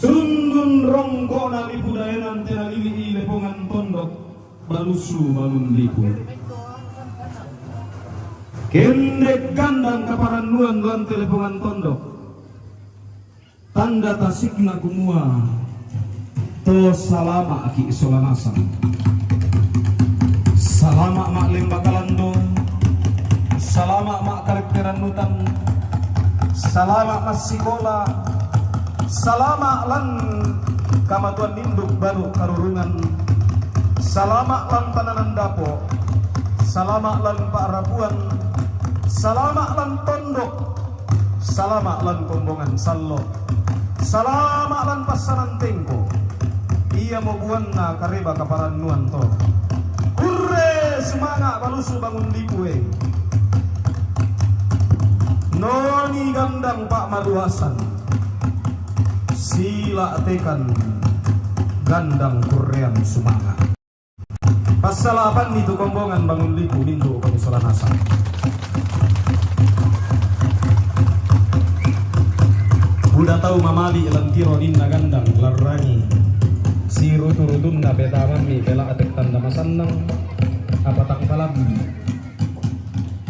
Sundun rongkona lipu daenan tena lili'i lepongan tondok. Balusu Bangun Lipu. Kendek gandang kaparannuan lan te lepongan tondok. Tanda tasikna kumua to salama'ki' sola nasang. Salama' ma'lembagalandong, salama' ma'kaletterannutan, salama' massikola, salama' lan kamatuan induk baru karurungan, salama' lan tananan dapo', salama' lan pa'rapuan, salama' lan tondok, salama' lan kombongan sallo', salama' lan passanan tengko. Iamo buanna kareba kaparannuan to. Kurre sumanga' Balusu Bangun Lipu e. Noni gandang pa'maluasan. Sila' tekan gandang kurrean sumanga'. Passalapanni tu kombongan Bangun Lipu, mintu' komi sola nasang. Buda tau mamali' lan tiro ninna gandang larrangi. Sirutu-rutunna petamammi pela'tek tanda masannang, apa tang palambi.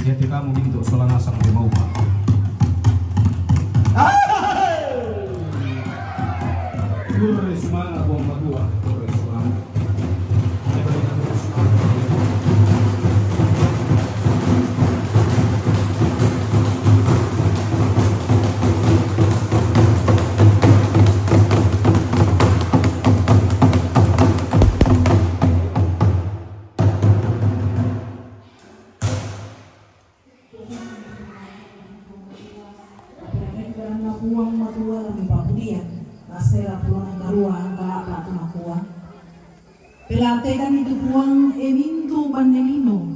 Iate kamu mintu' sola nasang te maupa'. Kurre sumanga' Puang Matua, kurre sumanga'. Puang Matua lami papudian, nasera pulang karua angka apa tu makua. Pelate kami tu Puang e mintu banne lino,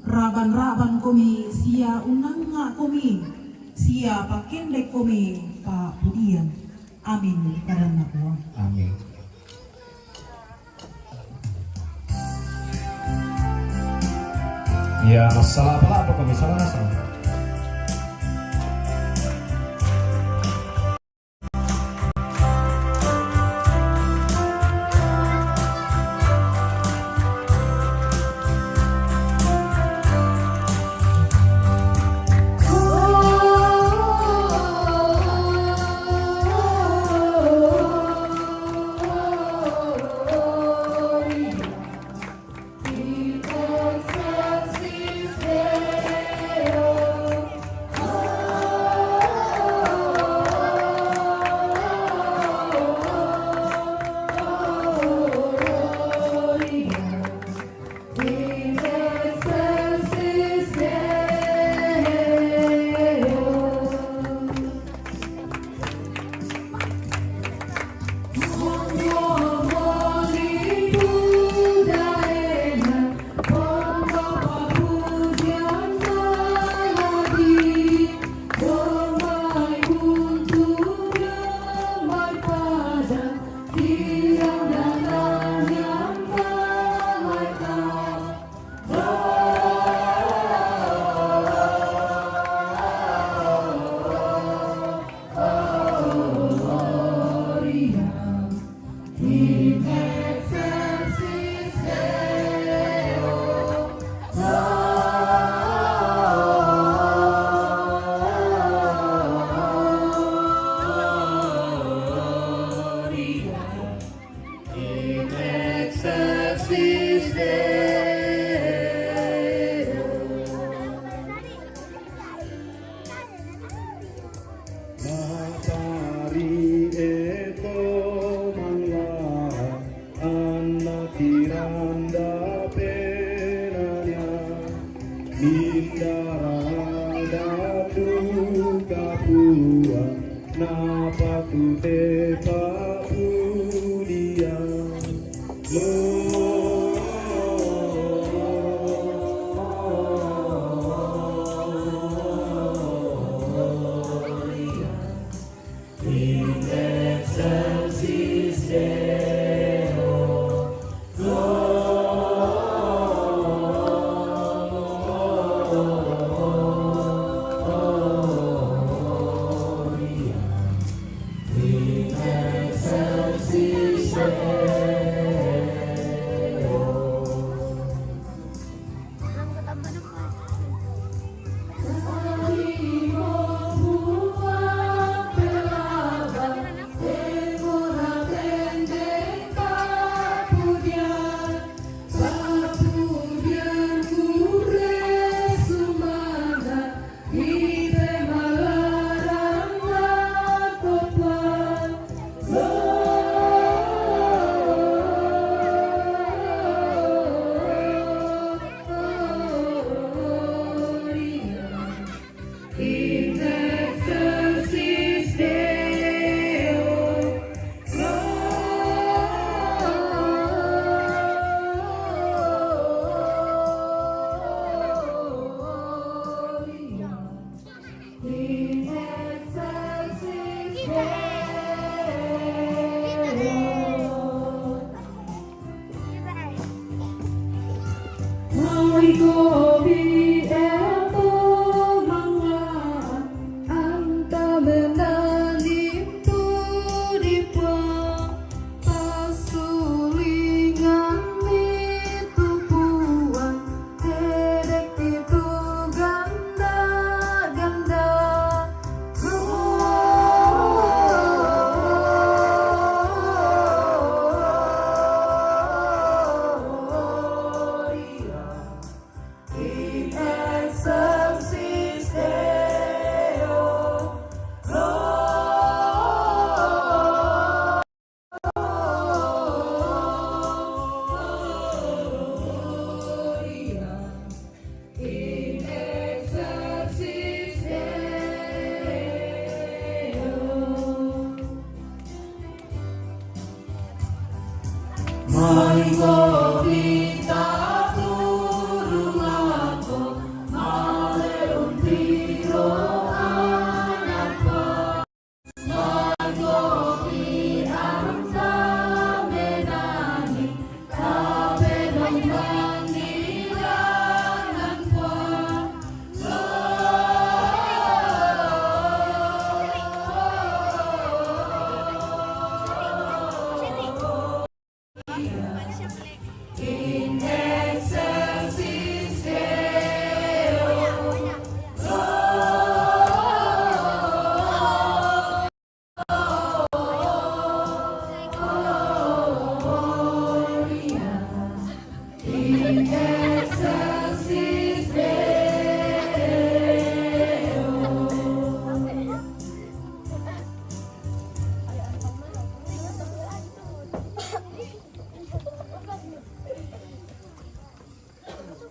raban-raban komi sia unanga' komi, sia pakendek komi papudian. Amin, kadanna Puang. Amin. Iya, massala apa-apa kami sama-sama.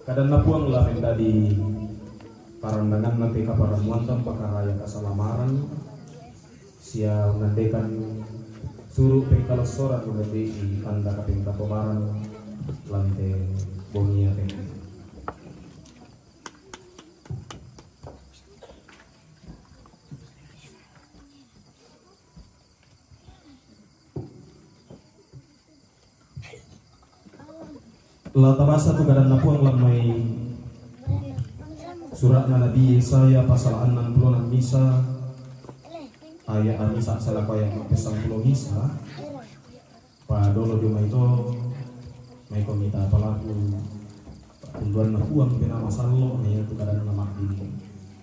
Kadanna Puang la mendadi parandanganna te kaparannuanta, pakaraya kasalamaran, sia menandakan suru pengkalessoran menjadi tanda kapengkatobaran lante bongi ate. La tabasa tu kadanna Puang la mai sura'na Nabi Yesaya pasal annang pulo nang misa, ayat misa salako ayat mappesang pulo misa. Padolo dio mai to, maiko mita palaku punduanna Puang Penaa Masallo, na iatu kadanna maddini,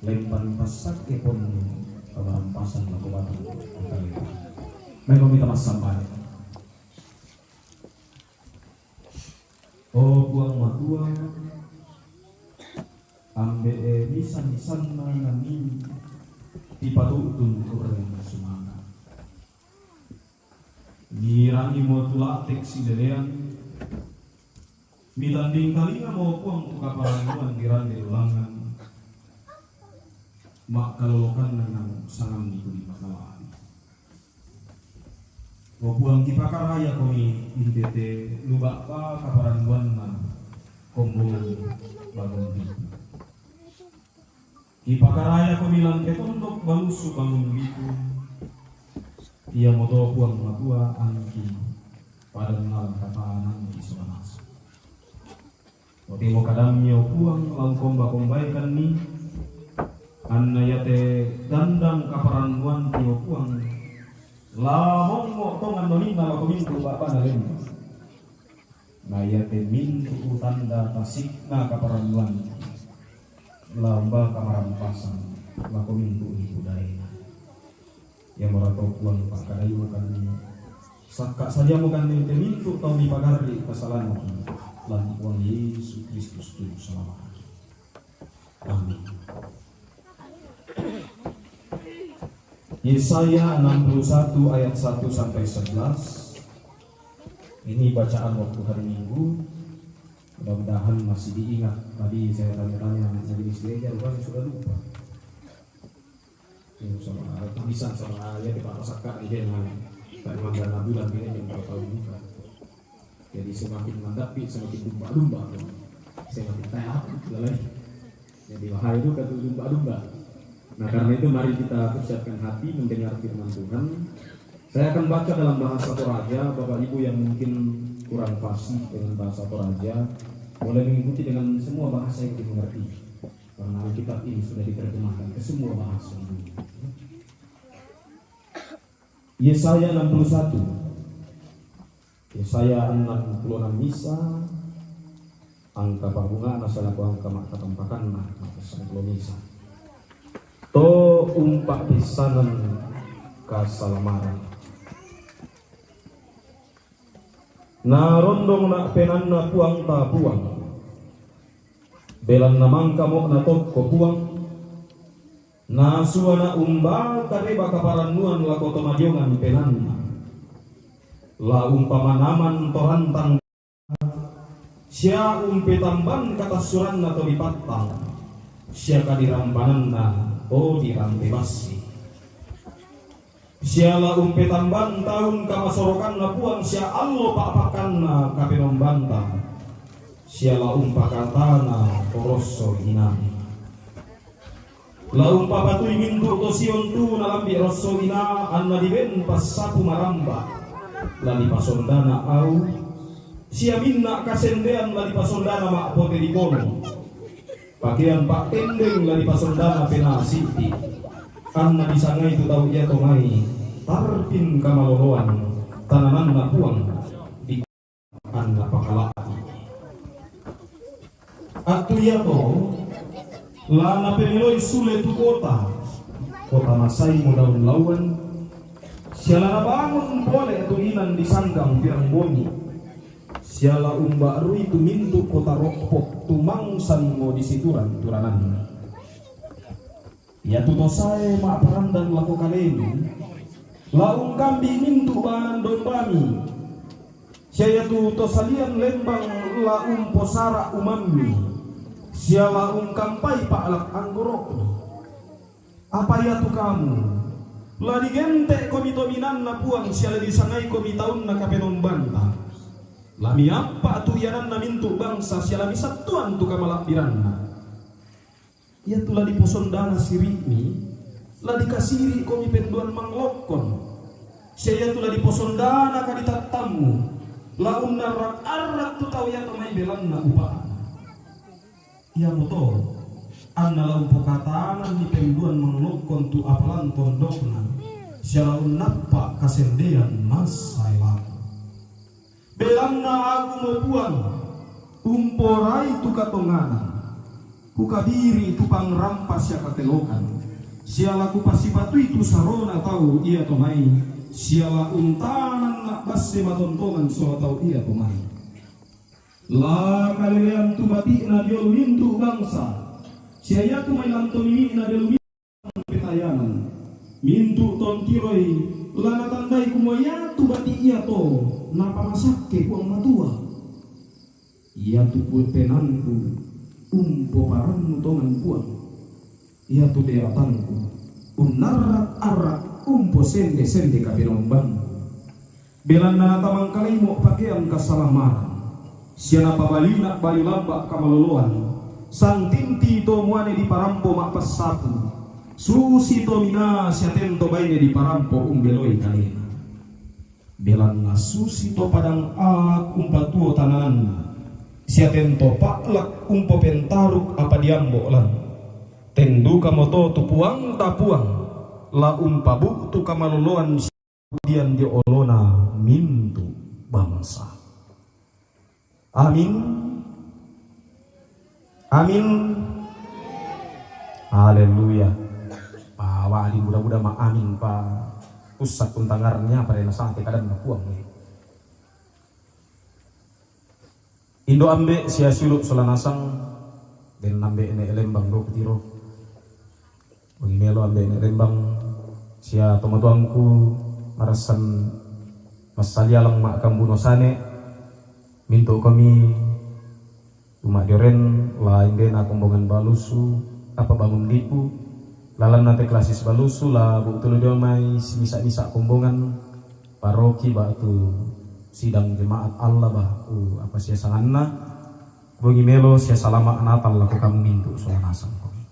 lempan passakke ponnu, pamarampasan lako batang. Maiko mita massambale. O Puang Matua, ambe'e misa-misanna nanii tipatu'tun kurreng sumanga. Ngirangimo tu la'tek silelean, mitanding talingamo Puang tu kaparannuan dirande ulangan, makkalolokanna nang sangammi tu dipakalabi. O Puang, kipakarayakomi intete luba'ba kaparannuanna kombongan bangun riku. Kipakarayakomi lante tondok balusu bangun riku. Iamoto Puang Matua angki padannal katanangki sola nasu. Totemo kadammi, o Puang, la ungkomba-kombaikanni, anna iate gandang kaparannuanki, o Puang, la mongngo tongan noninna lako mintu ba'bana lenna. Na iate mintu tanda tasikna kaparannuanki, la umba kamarampasan lako mintu ipu daena. Iamora to Puang pakkadai makanni, sakka sadiamo kanni te mintu tau mipagarri kasalanoki, lan Puang Yesu Kristus tu salama'ki. Amin. Yesaya enam puluh satu ayat satu sampai sebelas. Ini bacaan waktu hari Minggu. Mudah-mudahan masih diingat. Tadi saya tanya-tanya majelis gereja, rupanya sudah lupa. Ini sama, bisa sama ya kita rasakan ini yang tak memang dana bulan ini yang tahu bukan. Jadi semakin mendapi, semakin lumba-lumba. Semakin tayar, lalai. Jadi wahai itu kata lumba-lumba. Nah, karena itu mari kita persiapkan hati mendengar firman Tuhan. Saya akan baca dalam bahasa Toraja, Bapak Ibu yang mungkin kurang fasih dengan bahasa Toraja, boleh mengikuti dengan semua bahasa yang dimengerti. Karena Alkitab ini sudah diterjemahkan ke semua bahasa di dunia. Yesaya enam puluh satu. Yesaya enneng pulo nang misa, angka pabunga'na salako angka makkatampakanna, makkasangpulo misa. To umpa'bissaneng kasalamaran. Narondongna' penaanna Puangta Puang. Belanna mangkamo'na tokko Puang. Nasuana' umba kareba kaparannuan lako to madiongan penaanna. La umpamanaman to rantang sia umpetamban katassuranna to dipattang, sia kadirambananna to dirante bassi. Siala umpetamban taun kamasorokanna Puang sia allo pa'pakkanna Kapenombanta, siala umpakatana to rosso inami. La umpapatui mintu' to Sion tu nalambi' rosso ina, anna diben passapu maramba, la dipasondana au, sia minna' kasendean la dipasondana ma'pote dikolo. Pakean pa'tendeng la dipasondana penaa siddi', anna disangai tu tau iato mai tarpin kamaloloan tanananna Puang di anna pakala'bi. Attu iato la napemeloi sule tu kota, kota masaimo daun lauan, sia la nabangun pole tu linan disanggang pirang bongi, sia la umba'rui tu mintu' kota rokko' tu mangsanmo disituran-turananna. Iatu to sae ma'parandan lako kalemu, la ungkambi' mintu' ba'anan dombami, sia iatu to salian lembang la umposara' umammi, sia la ungkampai pa'lak anggoro'mi. Apa iatu kamu, la digente'komi tominanna Puang sia la disangaikomi taunna Kapenombanta. La miappa' tu iananna mintu' bangsa sia la misattuan tu kamala'biranna. Iatu la diposondana siri'mi, la dikasiri'komi penduan manglokkon, sia iatu la diposondana kaditattammu, la unnarrak-arrak tu tau iato mai belanna upa'na. Iamoto, anna la umpokatananni penduan manglokkon tu apalan tondokna, sia la unnappa' kasendean massae lako. Belanna Akumo Puang, umporai tu katonganan, kukabiri' tu pangrampa sia katelokan, sia la kupasipatui tu sarona tau iato mai, sia la untananna' basse matontongan sola tau iato mai. La kalelean tu bati'na dio lu mintu' bangsa, sia iatu mai lanto mimi'na dio lu petayanan. Mintu' tontiroi la natandai kumua iatu bati' iato napamasakke Puang Matua. Iatu pue penanku umpoparannu tongan Puang, iatu deatangku unnarrak-arrak umposende-sende kapenombangku. Belanna natamangkalaimo' pakean kasalamaran, sia napabalina' baju lamba' kamaloloan, santinti to muane diparampo ma'passapu, susi to minaa sia tento baine diparampo umbeloi kalena. Belanna susi to padang aak umpatuo tananna, sia tento pa'lak umpopentaruk apa diambo' lan. Ten dukamoto tu Puangta Puang la umpabu'tu kamaloloan dian dio olona mintu' bangsa. Amin. Amin. Haleluya. Pawa' di buda-buda ma amin pa ussak untangarnya pada nasate kadanna Puang. Indo' ambe' sia siulu' sola nasang, den ambe' ne' lembang do kutiro. Bongi melo ambe' ne' lembang sia tomatuangku marassan massalialang ma'kambuno sane, mintu' komi tu ma'dioren la indena kombongan balusu, apa bangun lipu, lalanna te klasis balusu la bu'tu lu dio mai simisa-misa kombongan, paroki ba'tu sidang jemaat Allah ba'tu apa sia sanganna, bongi melo sia salama' Natal lako kamu mintu' sola nasang komi.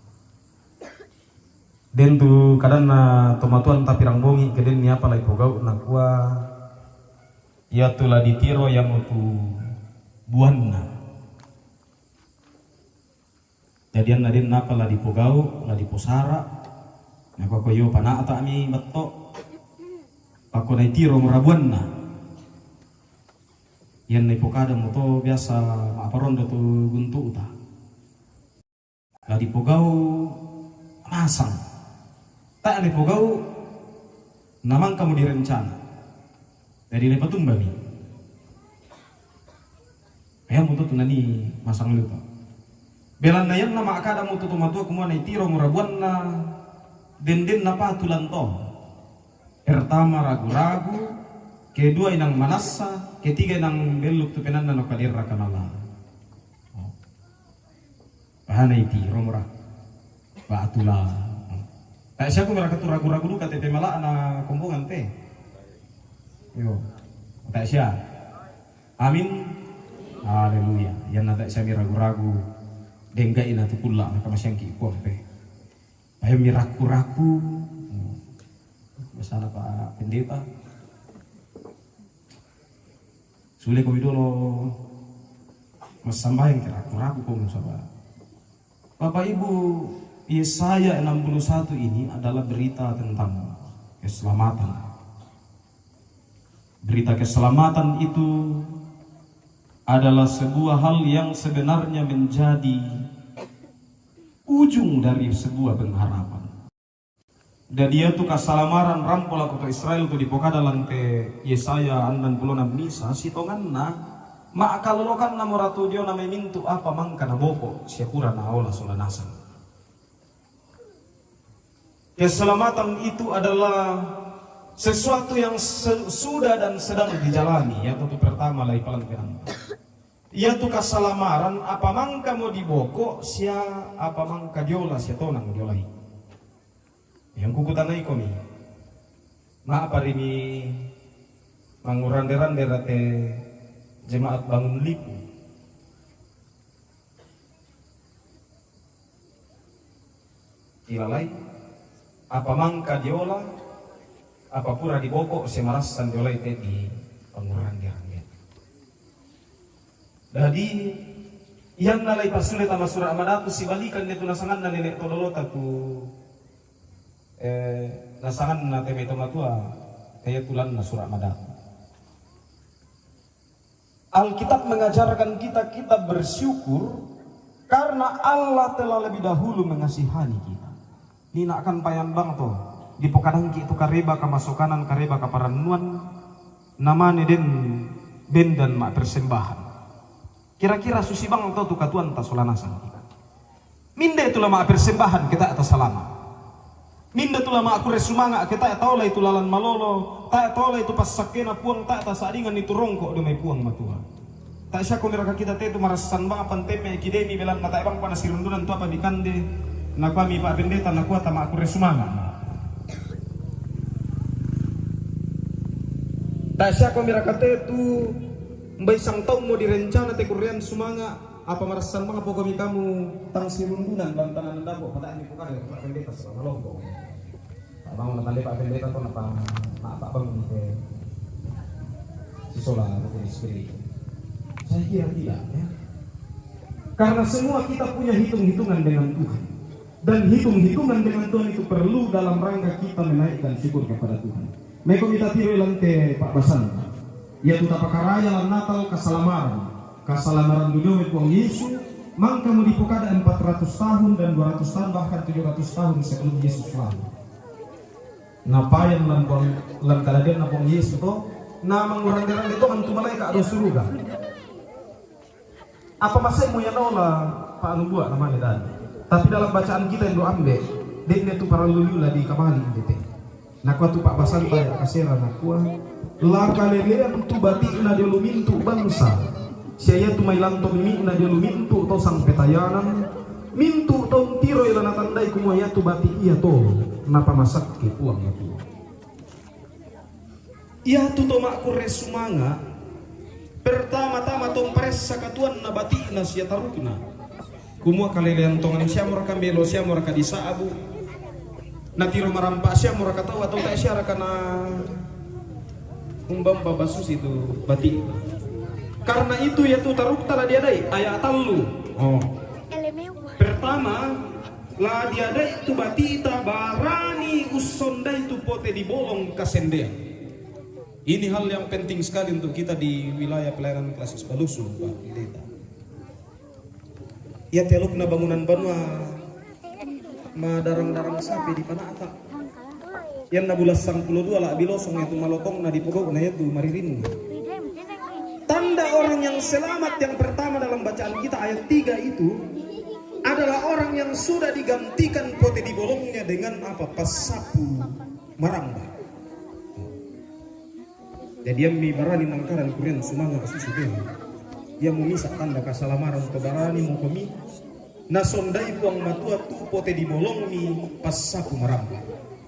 Den tu kadanna tomatuanta pirang bongi ke den niapa la ipogau' nakua, iatu la ditiro iamotu buanna. Jadi anna den napa la dipogau', la diposara', nakua ko iyo pana'ta'mi batto, pakko naitiro mora buanna. Ianna ipokada moto biasa ma'parondo tu guntu'ta. La dipogau' masang. Tae' dipogau' namangkamo direncana. Jadi napatumbami. Iamo to tu nanii masang liu to. Belanna ianna ma'kada mo tu tomatua kumua naitiro mora buanna, den-den napatulan to. Pertama ragu-ragu, kedua inang manassa, ketiga inang belluk tu penaanna nakaderra kamala. Oh. Pahana itiro mora. Ba'tu la. Ta'sia ko mira katu ragu-ragu du ka te pe mala'na kombongan te. Yo. Ta'sia. Amin. Haleluya. Iyanna ta'sia mi ragu-ragu, dengga'i na tu kulla' na kamaseangki' Puang te. Paya mi ragu-ragu. Biasana Pak Pendeta. Sule ko mi dolo massambayang ke ragu-ragu ko saba. Bapak Ibu, Yesaya enam puluh satu ini adalah berita tentang keselamatan. Berita keselamatan itu adalah sebuah hal yang sebenarnya menjadi ujung dari sebuah pengharapan. Dadi iatu kasalamaran rampo lako to Israel tu dipokada lan te Yesaya annang pulo nennisa, sitonganna ma'kalolokanna mora tu diona mai mintu' apa mangka naboko' sia pura naola sola nasang. Keselamatan itu adalah sesuatu yang se- sudah dan sedang dijalani, iatu tu pertama lai palang penanta. Iatu kasalamaran apa mangkamo diboko' sia apa mangka diola sia tonang diolai. Yang kukutanai komi, ma'pari mi mangurande-rande rate jemaat Bangun Lipu. Ilalai, apa mangka diola, apa pura diboko' sia marassan diolai te di pangurande-rande. Dadi, iyanna lai pasule tama Sura' Madatu sibalikan de tu nasanganna nene' todolota tu, eh, nasanganna te mai to matua, te tulanna Sura' Madatu. Alkitab mengajarkan kita, kita bersyukur karena Allah telah lebih dahulu mengasihani kita. Nina kan payan bang to, dipokadangki' tu kareba kamasokanan, kareba kaparannuan, namane den bendan ma'persembahan. Kira-kira susi bang to tu katuoanta sola nasang kita. Minde tu la ma'persembahan ke tae' tasalama'. Minde tu la ma'kurre sumanga' ke tae' taolai tu lalan malolo, tae' taolai tu passakkena Puang, tae' tasa'dinganni tu rongko' dio mai Puang Matua. Ta'siako miraka kita te tu marassan bang apa ntemme' ki demi belanna tae' bangpa nasirundunan tu apa dikande, nakuami Pak Pendeta nakua ta ma'kurre sumanga'. Ta'siako miraka te tu mbaisang taummo direncana te kurrean sumanga', apa marassan mangapoko mi kamu tang sirundunan bantanan dako' pata'mi pokale Pak Pendeta salama lompo. Ta'bangun na tande Pak Pendeta to napa na'ta' bangun te sisola ruko di spirito. Saya kira tidak, ya. Karena semua kita punya hitung-hitungan dengan Tuhan. Dan hitung-hitungan dengan Tuhan itu perlu dalam rangka kita menaikkan syukur kepada Tuhan. Meko kita tiro lante Pak Basan. Iatu tapakaraya lan Natal kasalamaran. Kasalamaran dunia mai Puang Yesu, mangkamo dipokada empat ratus tahun dan dua ratus tahun, bahkan tujuh ratus tahun sebelum Yesus lahir. Napayan lan Puang, lan kadadianna Puang Yesu to, na mangurande-rande to antu malaeka' ro suruga. Apa masemu ya naola Pak Nubua namane dan. Tapi dalam bacaan kita yang doa ambe, denne tu parallu liu la dikabali inde te. Nakua tu Pak Basanta ya kasera nakua, la kalelean tu bati'na dio lu mintu' bangsa, sia iatu mai lanto mimi'na dio lu mintu' to sangpetayanan, mintu' to untiroi la natandai kumua iatu bati' ia to napamasakke Puang Matua. Iatu to ma'kurre sumanga', pertama-tama to umparessa katuanna bati'na sia tarukna. Kumua kalelean tongan siamoraka melo, siamoraka disa'bu. Natiro marampa' siamoraka tau atau tae' siaraka na umba-umba basusi tu bati'. Karena itu iatu tarukta la diadai, aya' tallu. Oh. Pertama, la diadai tu bati'ta barani ussondai tu pote dibolong kasendean. Ini hal yang penting sekali untuk kita di wilayah pelayanan klasis Balusu, Pak Pendeta. Iate alukna bangunan banua madarang-darang sapi di pana'ta. Ianna bulan sangpulo dua la bilosong iatu malotongna di pogau'na iatu maririnna. Tanda orang yang selamat yang pertama dalam bacaan kita ayat tiga itu adalah orang yang sudah digantikan pote dibolongnya dengan apa? Passapu maramba. Jadi iammi barani nangkaran kurrean sumanga' susi te. Iamo misa' tanda kasalamaran to barani mokomi Na sondai Puang Matua tu pote di bolongmi passapu marampa.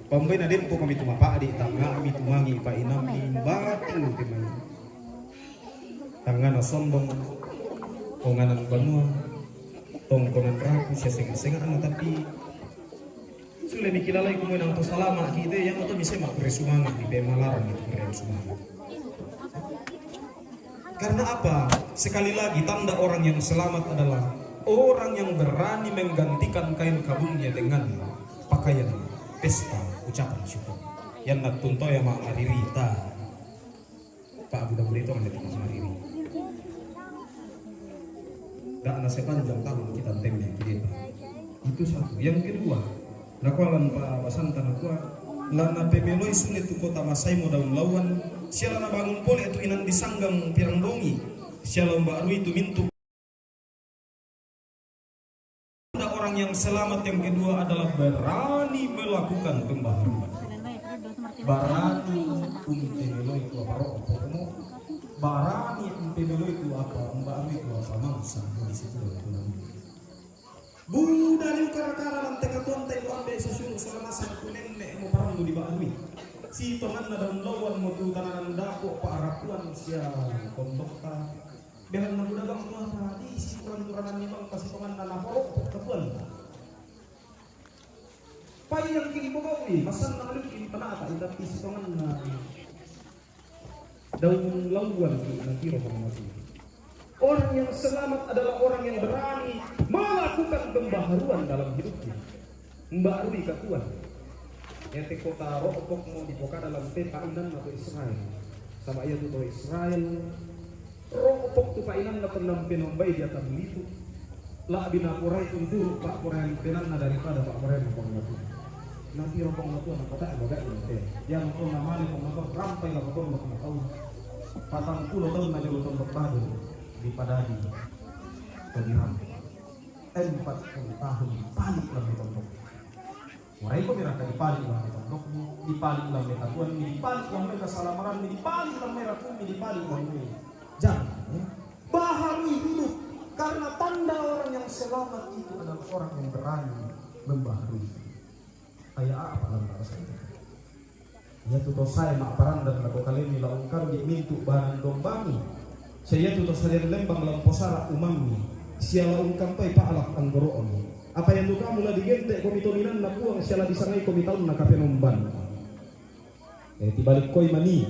Pambaina dempo kami tu mapa'di, tangnga'mi tumangi pa'inammi batu kemai. Tangngana sombong, konganan banua, tongkonan rapu sia senga-sengana, tapi sule mikilalai kumue nang to salama kite, yang atau mise makkure sumanga di pemalarang itu kure sumanga. Karena apa? Sekali lagi, tanda orang yang selamat adalah orang yang berani menggantikan kain kabungnya dengan pakaian pesta, ucapan syukur. Yang nattunto ya mak maririta. Pak Abu Dawud itu kan lebih mariri. Gak na sepanjang tahun kita temme kita. Itu satu. Yang kedua, nakualan Pak Basanta nakua, lana pemeloi sule tu kota Masai mo daun lauan, siala na bangun pole tu inan di sanggang pirang dongi, siala umba arui tu mintu. Tanda orang yang selamat yang kedua adalah berani melakukan pembaharuan. Barani umte meloi tu apa ro'o pokoknya. Barani umte meloi tu apa, umba arui tu apa mangsa mo di situ dalam tulang. Buda liu kara-kara lan teka tuan tai ambe sesuru selama satu nenek mo parang di barui. Si tonganna daun lawan mo tu tananan dapo pa'arakuan sia kondokta. Behanna buda bang tu apa di si turan-turanan ni bang pasi tonganna na porok katuan. Pai yang kini bogowi masanna malukin panata ita pisi tonganna. Daun lauan tu natiro pangmati. Orang yang selamat adalah orang yang berani melakukan pembaharuan dalam hidupnya. Mbarui katuan. Ete kota ro'pok mo di pokada lam pepa inan atau Israel. Sama ia tu to Israel. Ro'pok tu pa'inanna tennang penombai di atas litu. La'bi naporai tunturu pa'poraian penanna daripada pa'poraian Puang Matua. Natiro Puang Matua nakata'e bagai te. Yang kau namane Puang Matua rampai lako tondok na tau. Patang pulo taun na jolo tondok badu di Padadi. Padiram. Empat puluh tahun balik lagi tondok. Morai ko miraka dipalik lam tondokmu, dipalik lam katuanmu, dipalik lam kasalamaranmu, dipalik lam rakumu, dipalik lam. Jangan, ya. Baharui hidup, karena tanda orang yang selamat itu adalah orang yang berani membaharui. Kayak apa lam bahasa itu? Iatu to sae ma'parandan lako kalemi lao ungkambi mintu' banan dombami, sia iatu to salian lembang la umposara' umammi, sia la ungkampai pa'lak anggoro'mi. Apa iatu kamu la digente' komi tominanna Puang sia la disangai komi taunna kapenomban. Eh, tibalik koi mani,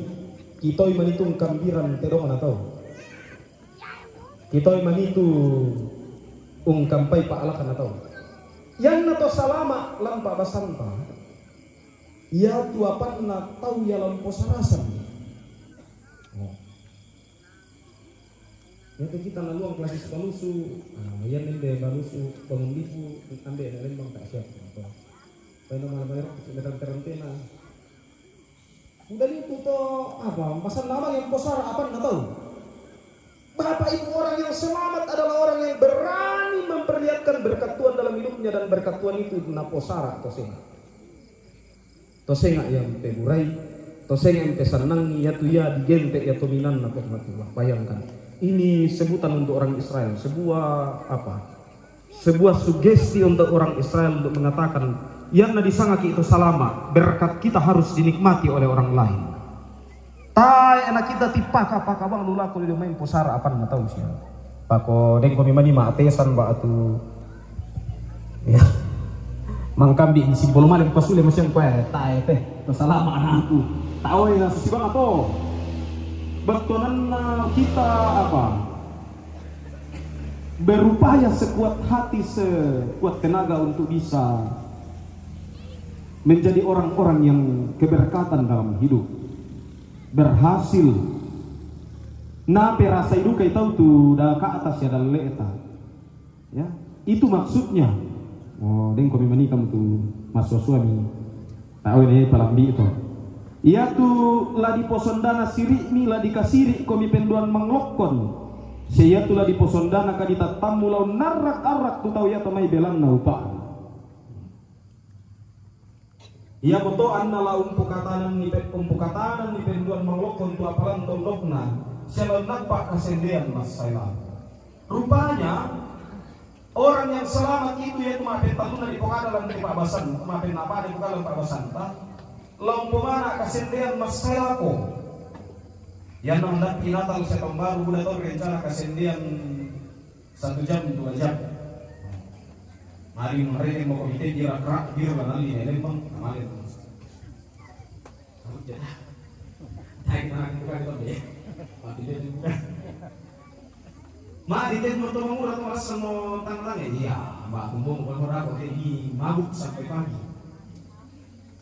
kitoi mani tu ungkambiran tedongna tau. Kitoi mani tu ungkampai pa'lakna tau. Ianna to salama' lampa basanta. Iatu apanna tau ia la umposarasan. Oh. Iatu kita naluang klasis balusu, ah, ian nende balusu bangun lipu, ambe na lembang tak siap. Pai na malam air, medan terentena. Udah itu to, apa, pasal nama yang posara apanna tau. Bapak Ibu, orang yang selamat adalah orang yang berani memperlihatkan berkat Tuhan dalam hidupnya dan berkat Tuhan itu naposara to seng. To senga' ia umpeburai, to senga' ia umpesannangi, iatu ia digente' ia tominanna Puang Matua. Bayangkan, ini sebutan untuk orang Israel, sebuah apa? Sebuah sugesti untuk orang Israel untuk mengatakan, ianna disangaki' to salama', berkat kita harus dinikmati oleh orang lain. Tae' na kita tippaka-paka bang lu lako dio main posara' apanna tau sia. Pako dengko mi mani ma'tesan ba'tu. Ya. Mangkambi' simpolo male pasule masiang koe, tae' te, to salama' anakku. Taoe na sibang ato. Bettuananna kita apa? Berupaya sekuat hati, sekuat tenaga untuk bisa menjadi orang-orang yang keberkatan dalam hidup. Berhasil. Naperasai dukai tau tu daka'ta sia dalle'ta. Ya, itu maksudnya. Oh, dengko mi manikam tu masua-suami. Taoe ne palambi' to. Iatu la diposondana siri'mi, la dikasiri' komi penduan manglokkon. Sia iatu la diposondana kaditattammu la unnarrak-arrak tu tau iato mai belanna upa'na. Iamoto anna la umpokatananni pe-, umpokatananni penduan manglokkon tu apalan tondokna, sia la unnappa' kasendean massae lako. Rupanya, Orang yang selamat itu yaitu ma' pa'in tallunna dipokada lan te pa'basan, ma' pa'in na'pa dipokada lan pa'basanta. Laung pomana kasendean massai lako. Iyanna mandappi Natal siang tahun baru, buda tau rencana kasendean satu jam, dua jam. Mari mereka mau komite kira-kira biru lan alli ne lembang, namale. Mari temmo to mangura to marasa mo tang-tang, iya, batu mo ko mora ko di mabuk sampai pagi.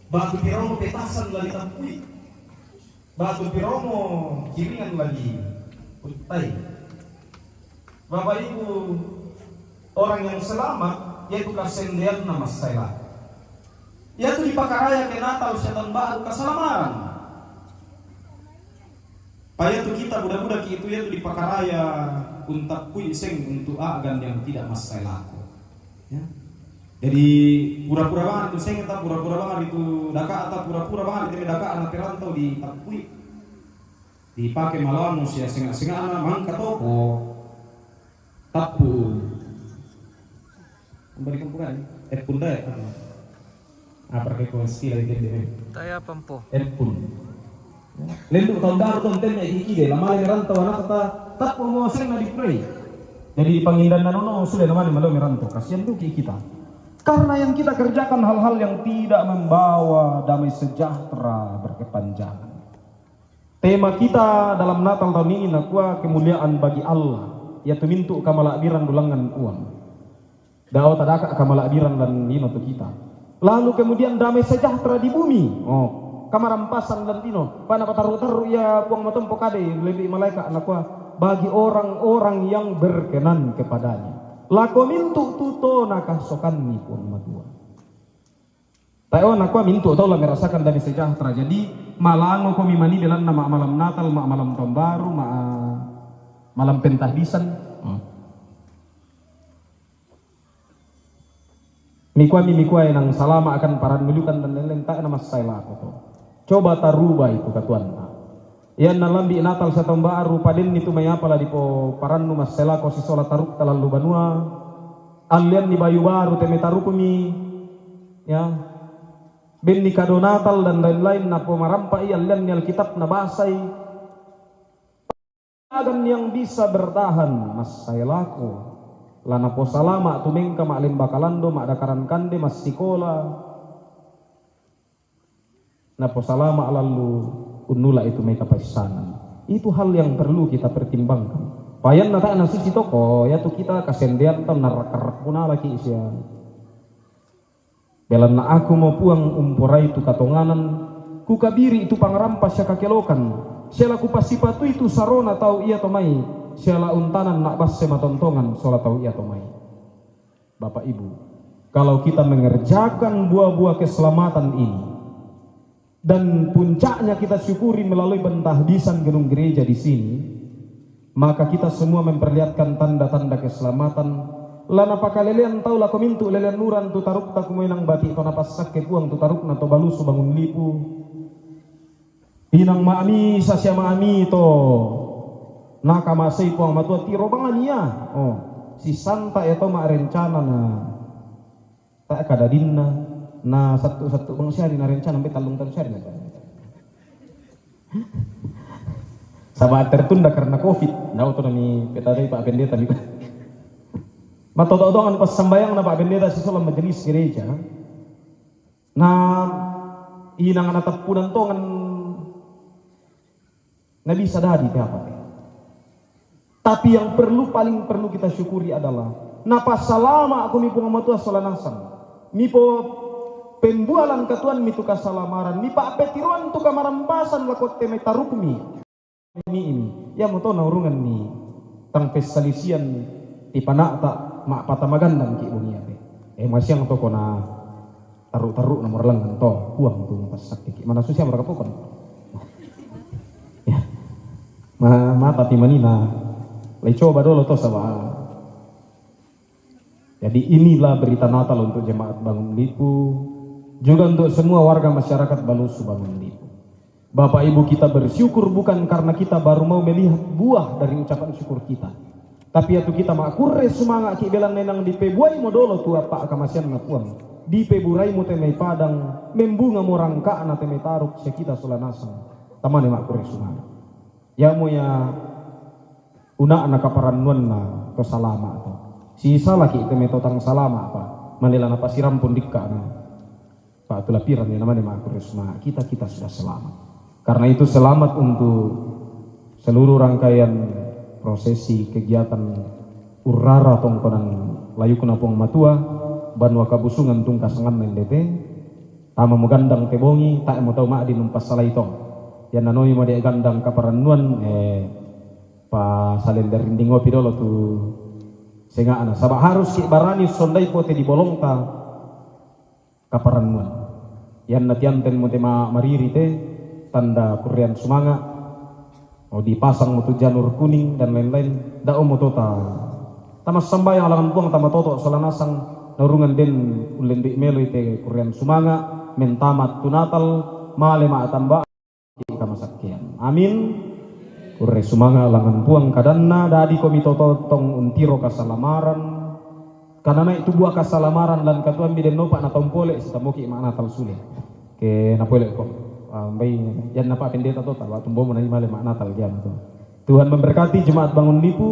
Batu piromo petasan lagi tampui. Batu piromo kiringan lagi puttai. Bapak Ibu, orang yang selamat yaitu kasendeanna massai lako. Yaitu dipakaraya ke Natal siang tahun baru kasalamaran. Payatu kita buda-buda ki itu yaitu dipakaraya untappui seng untuk a'gan yang tidak massai lako. Ya. Jadi pura-pura banget itu seng ta, pura-pura banget itu daka ta, pura-pura banget itu daka anak perantau ditappui. Dipake malamu sia senga-sengana mangka toko. Tappu. Kembali kumpukan. Eh, punda ya. Apa ke konspirasi ini? Taya pampo. Eh, pun. Lendu tahun baru tahun temme iki de lamale rantau anak ta tappu mo seng na diprai. Jadi pangindan nanono sudah namanya malu merantau. Kasihan duki kita. Karena yang kita kerjakan hal-hal yang tidak membawa damai sejahtera berkepanjangan. Tema kita dalam Natal tahun ini nakua kemuliaan bagi Allah, yaitu mintu kamala'biran dulangan Puang. Dao tadaka kamala'biran dan lino tu kita. Lalu kemudian damai sejahtera di bumi. Oh, kamarampasan dan lino. Pana pataru-taru ya Puang matompo kade lebih malaikat nakua bagi orang-orang yang berkenan kepadanya. Lako mintu tuto nakasokanni Puang Matua. Tae nakua mintu tau la merasakan damai sejahtera. Jadi malango komi mani belanna ma malam Natal, ma malam tahun baru, ma malam pentahbisan. Hmm. Mikua mi mikua enang salama akan paran melukan dan lain-lain tak nama saya lako to. Coba taruba itu katuan. Iyanna lambi Natal siang tahun baru padenni tu mai apa la dipo parannu massai lako sisola tarukta lallu banua. Allianni bayu baru teme tarukmi. Ya. Benni kado Natal dan lain-lain napo marampai allianni Alkitab nabasai. Agan yang bisa bertahan massai lako. La naposalama tu mengka ma lemba kalando ma dakaran kande massikola. Naposalama lallu unnula itu mai kapaissanan. Itu hal yang perlu kita pertimbangkan. Payanna tak nasusi toko, ya tu kita kasendean tau narakka-rakku nalaki sia. Belanna aku mo Puang umporai tu katonganan, kukabiri itu pangarampa sia kakelokan, sia la kupasipatui tu sarona tau ia to mai, sia la untanan na'basse matontongan sola tau ia to mai. Bapak Ibu, kalau kita mengerjakan buah-buah keselamatan ini, dan puncaknya kita syukuri melalui pentahbisan gedung gereja di sini, maka kita semua memperlihatkan tanda-tanda keselamatan. La napakalelean tau lako mintu lelean uran tu tarukta kumoinang bati to napassakke Puang tu tarukna to balusu bangun lipu. Inang ma'misa sia ma'mi to nakamasei Puang Matua tiro bangania. Oh, sisanta ya to ma'rencana na tak kadadinna na sattu-sattu bang siari na rencana mbe tallung taun siari na. Saba tertunda karena covid. Nau to nami petadai Pak Pendeta mi. Matoto-tongan pas sambayang na Pak Pendeta sisola majelis gereja. Na inang ana tappunan tongan na bisa dadi te apa te. Tapi yang perlu, paling perlu kita syukuri adalah napasalama kumi Puang Matua sola nasang. Mipo pembualan katuan mi tu kasalamaran, mi pa'petiroan tu kamarampasan lako teme tarukmi. Mi ini, ya moto naurungan mi tang pessalisian ti panakta ma'pata magandang ki bungi ate. Eh, masiang toko na taru-taru nomor lengan to, Puang tu pasakki. Mana susia mereka pokon. Ya. Ma, mata ti manina. Lai coba dolo to saba. Jadi inilah berita Natal untuk jemaat Bangun Lipu, juga untuk semua warga masyarakat Balusu Bangun Lipu. Bapak Ibu kita bersyukur bukan karena kita baru mau melihat buah dari ucapan syukur kita. Tapi iyatu kita ma'kurre sumanga' ki' belanna inang dipebuai mo dolo tu apa' kamaseanna Puang. Dipeburai mo te mai padang, membunga mo rangka'na te mai taruk, sia kita sola nasang. Tamane ma'kurre sumanga'. Iamo ia una'na kaparannuanna to salama' to. Sisala ki' te mai to tang salama' pa, male la napasirampun dikka'na. Fa' tu la pirang ia namane ma'kurre sumanga', kita, kita sudah selamat. Karena itu selamat untuk seluruh rangkaian prosesi kegiatan urrara tongkonan layukna Puang Matua, banua Kabusungan tungka sanganna inde te, tama mo gandang te bongi, tae' mo tau ma'din umpassalai tong. Ianna noi mo de' gandang kaparannuan, eh, pasalender rinding opi dolo tu senga'na. Saba' harus ki' barani sondai pote di bolongta kaparannuan. Ianna tianten mo te ma-, mariri te, tanda kurrean sumanga', mau dipasang mo tu janur kuning dan lain-lain, da'o mo tota. Tamassambayang langan Puang tama toto sola nasang, naurungan den ullen dui' meloi te kurrean sumanga', mentamat tu Natal, male ma'tamba di kamasakkean. Amin. Kurre sumanga' langan Puang kadanna, dadi komi tototong untiro kasalamaran. Kana nai' tu bua kasalamaran lan katuammi dennopa nataung pole, sitamoki ma'natal sule. Ke napole ko. Ah, mbai, ianna pa pendeta to, tala tumbo mo nai' male ma'natal gian to. Tuhan memberkati jemaat Bangun Lipu,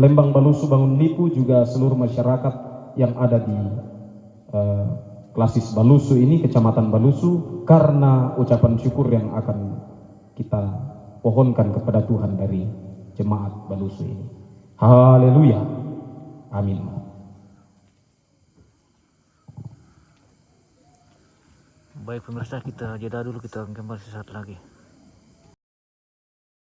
Lembang Balusu Bangun Lipu, juga seluruh masyarakat yang ada di eh, Klasis Balusu ini, Kecamatan Balusu, karena ucapan syukur yang akan kita pohonkan kepada Tuhan dari jemaat Balusu ini. Haleluya. Amin. Baik pemirsa, kita jeda dulu, kita kembali sesaat lagi.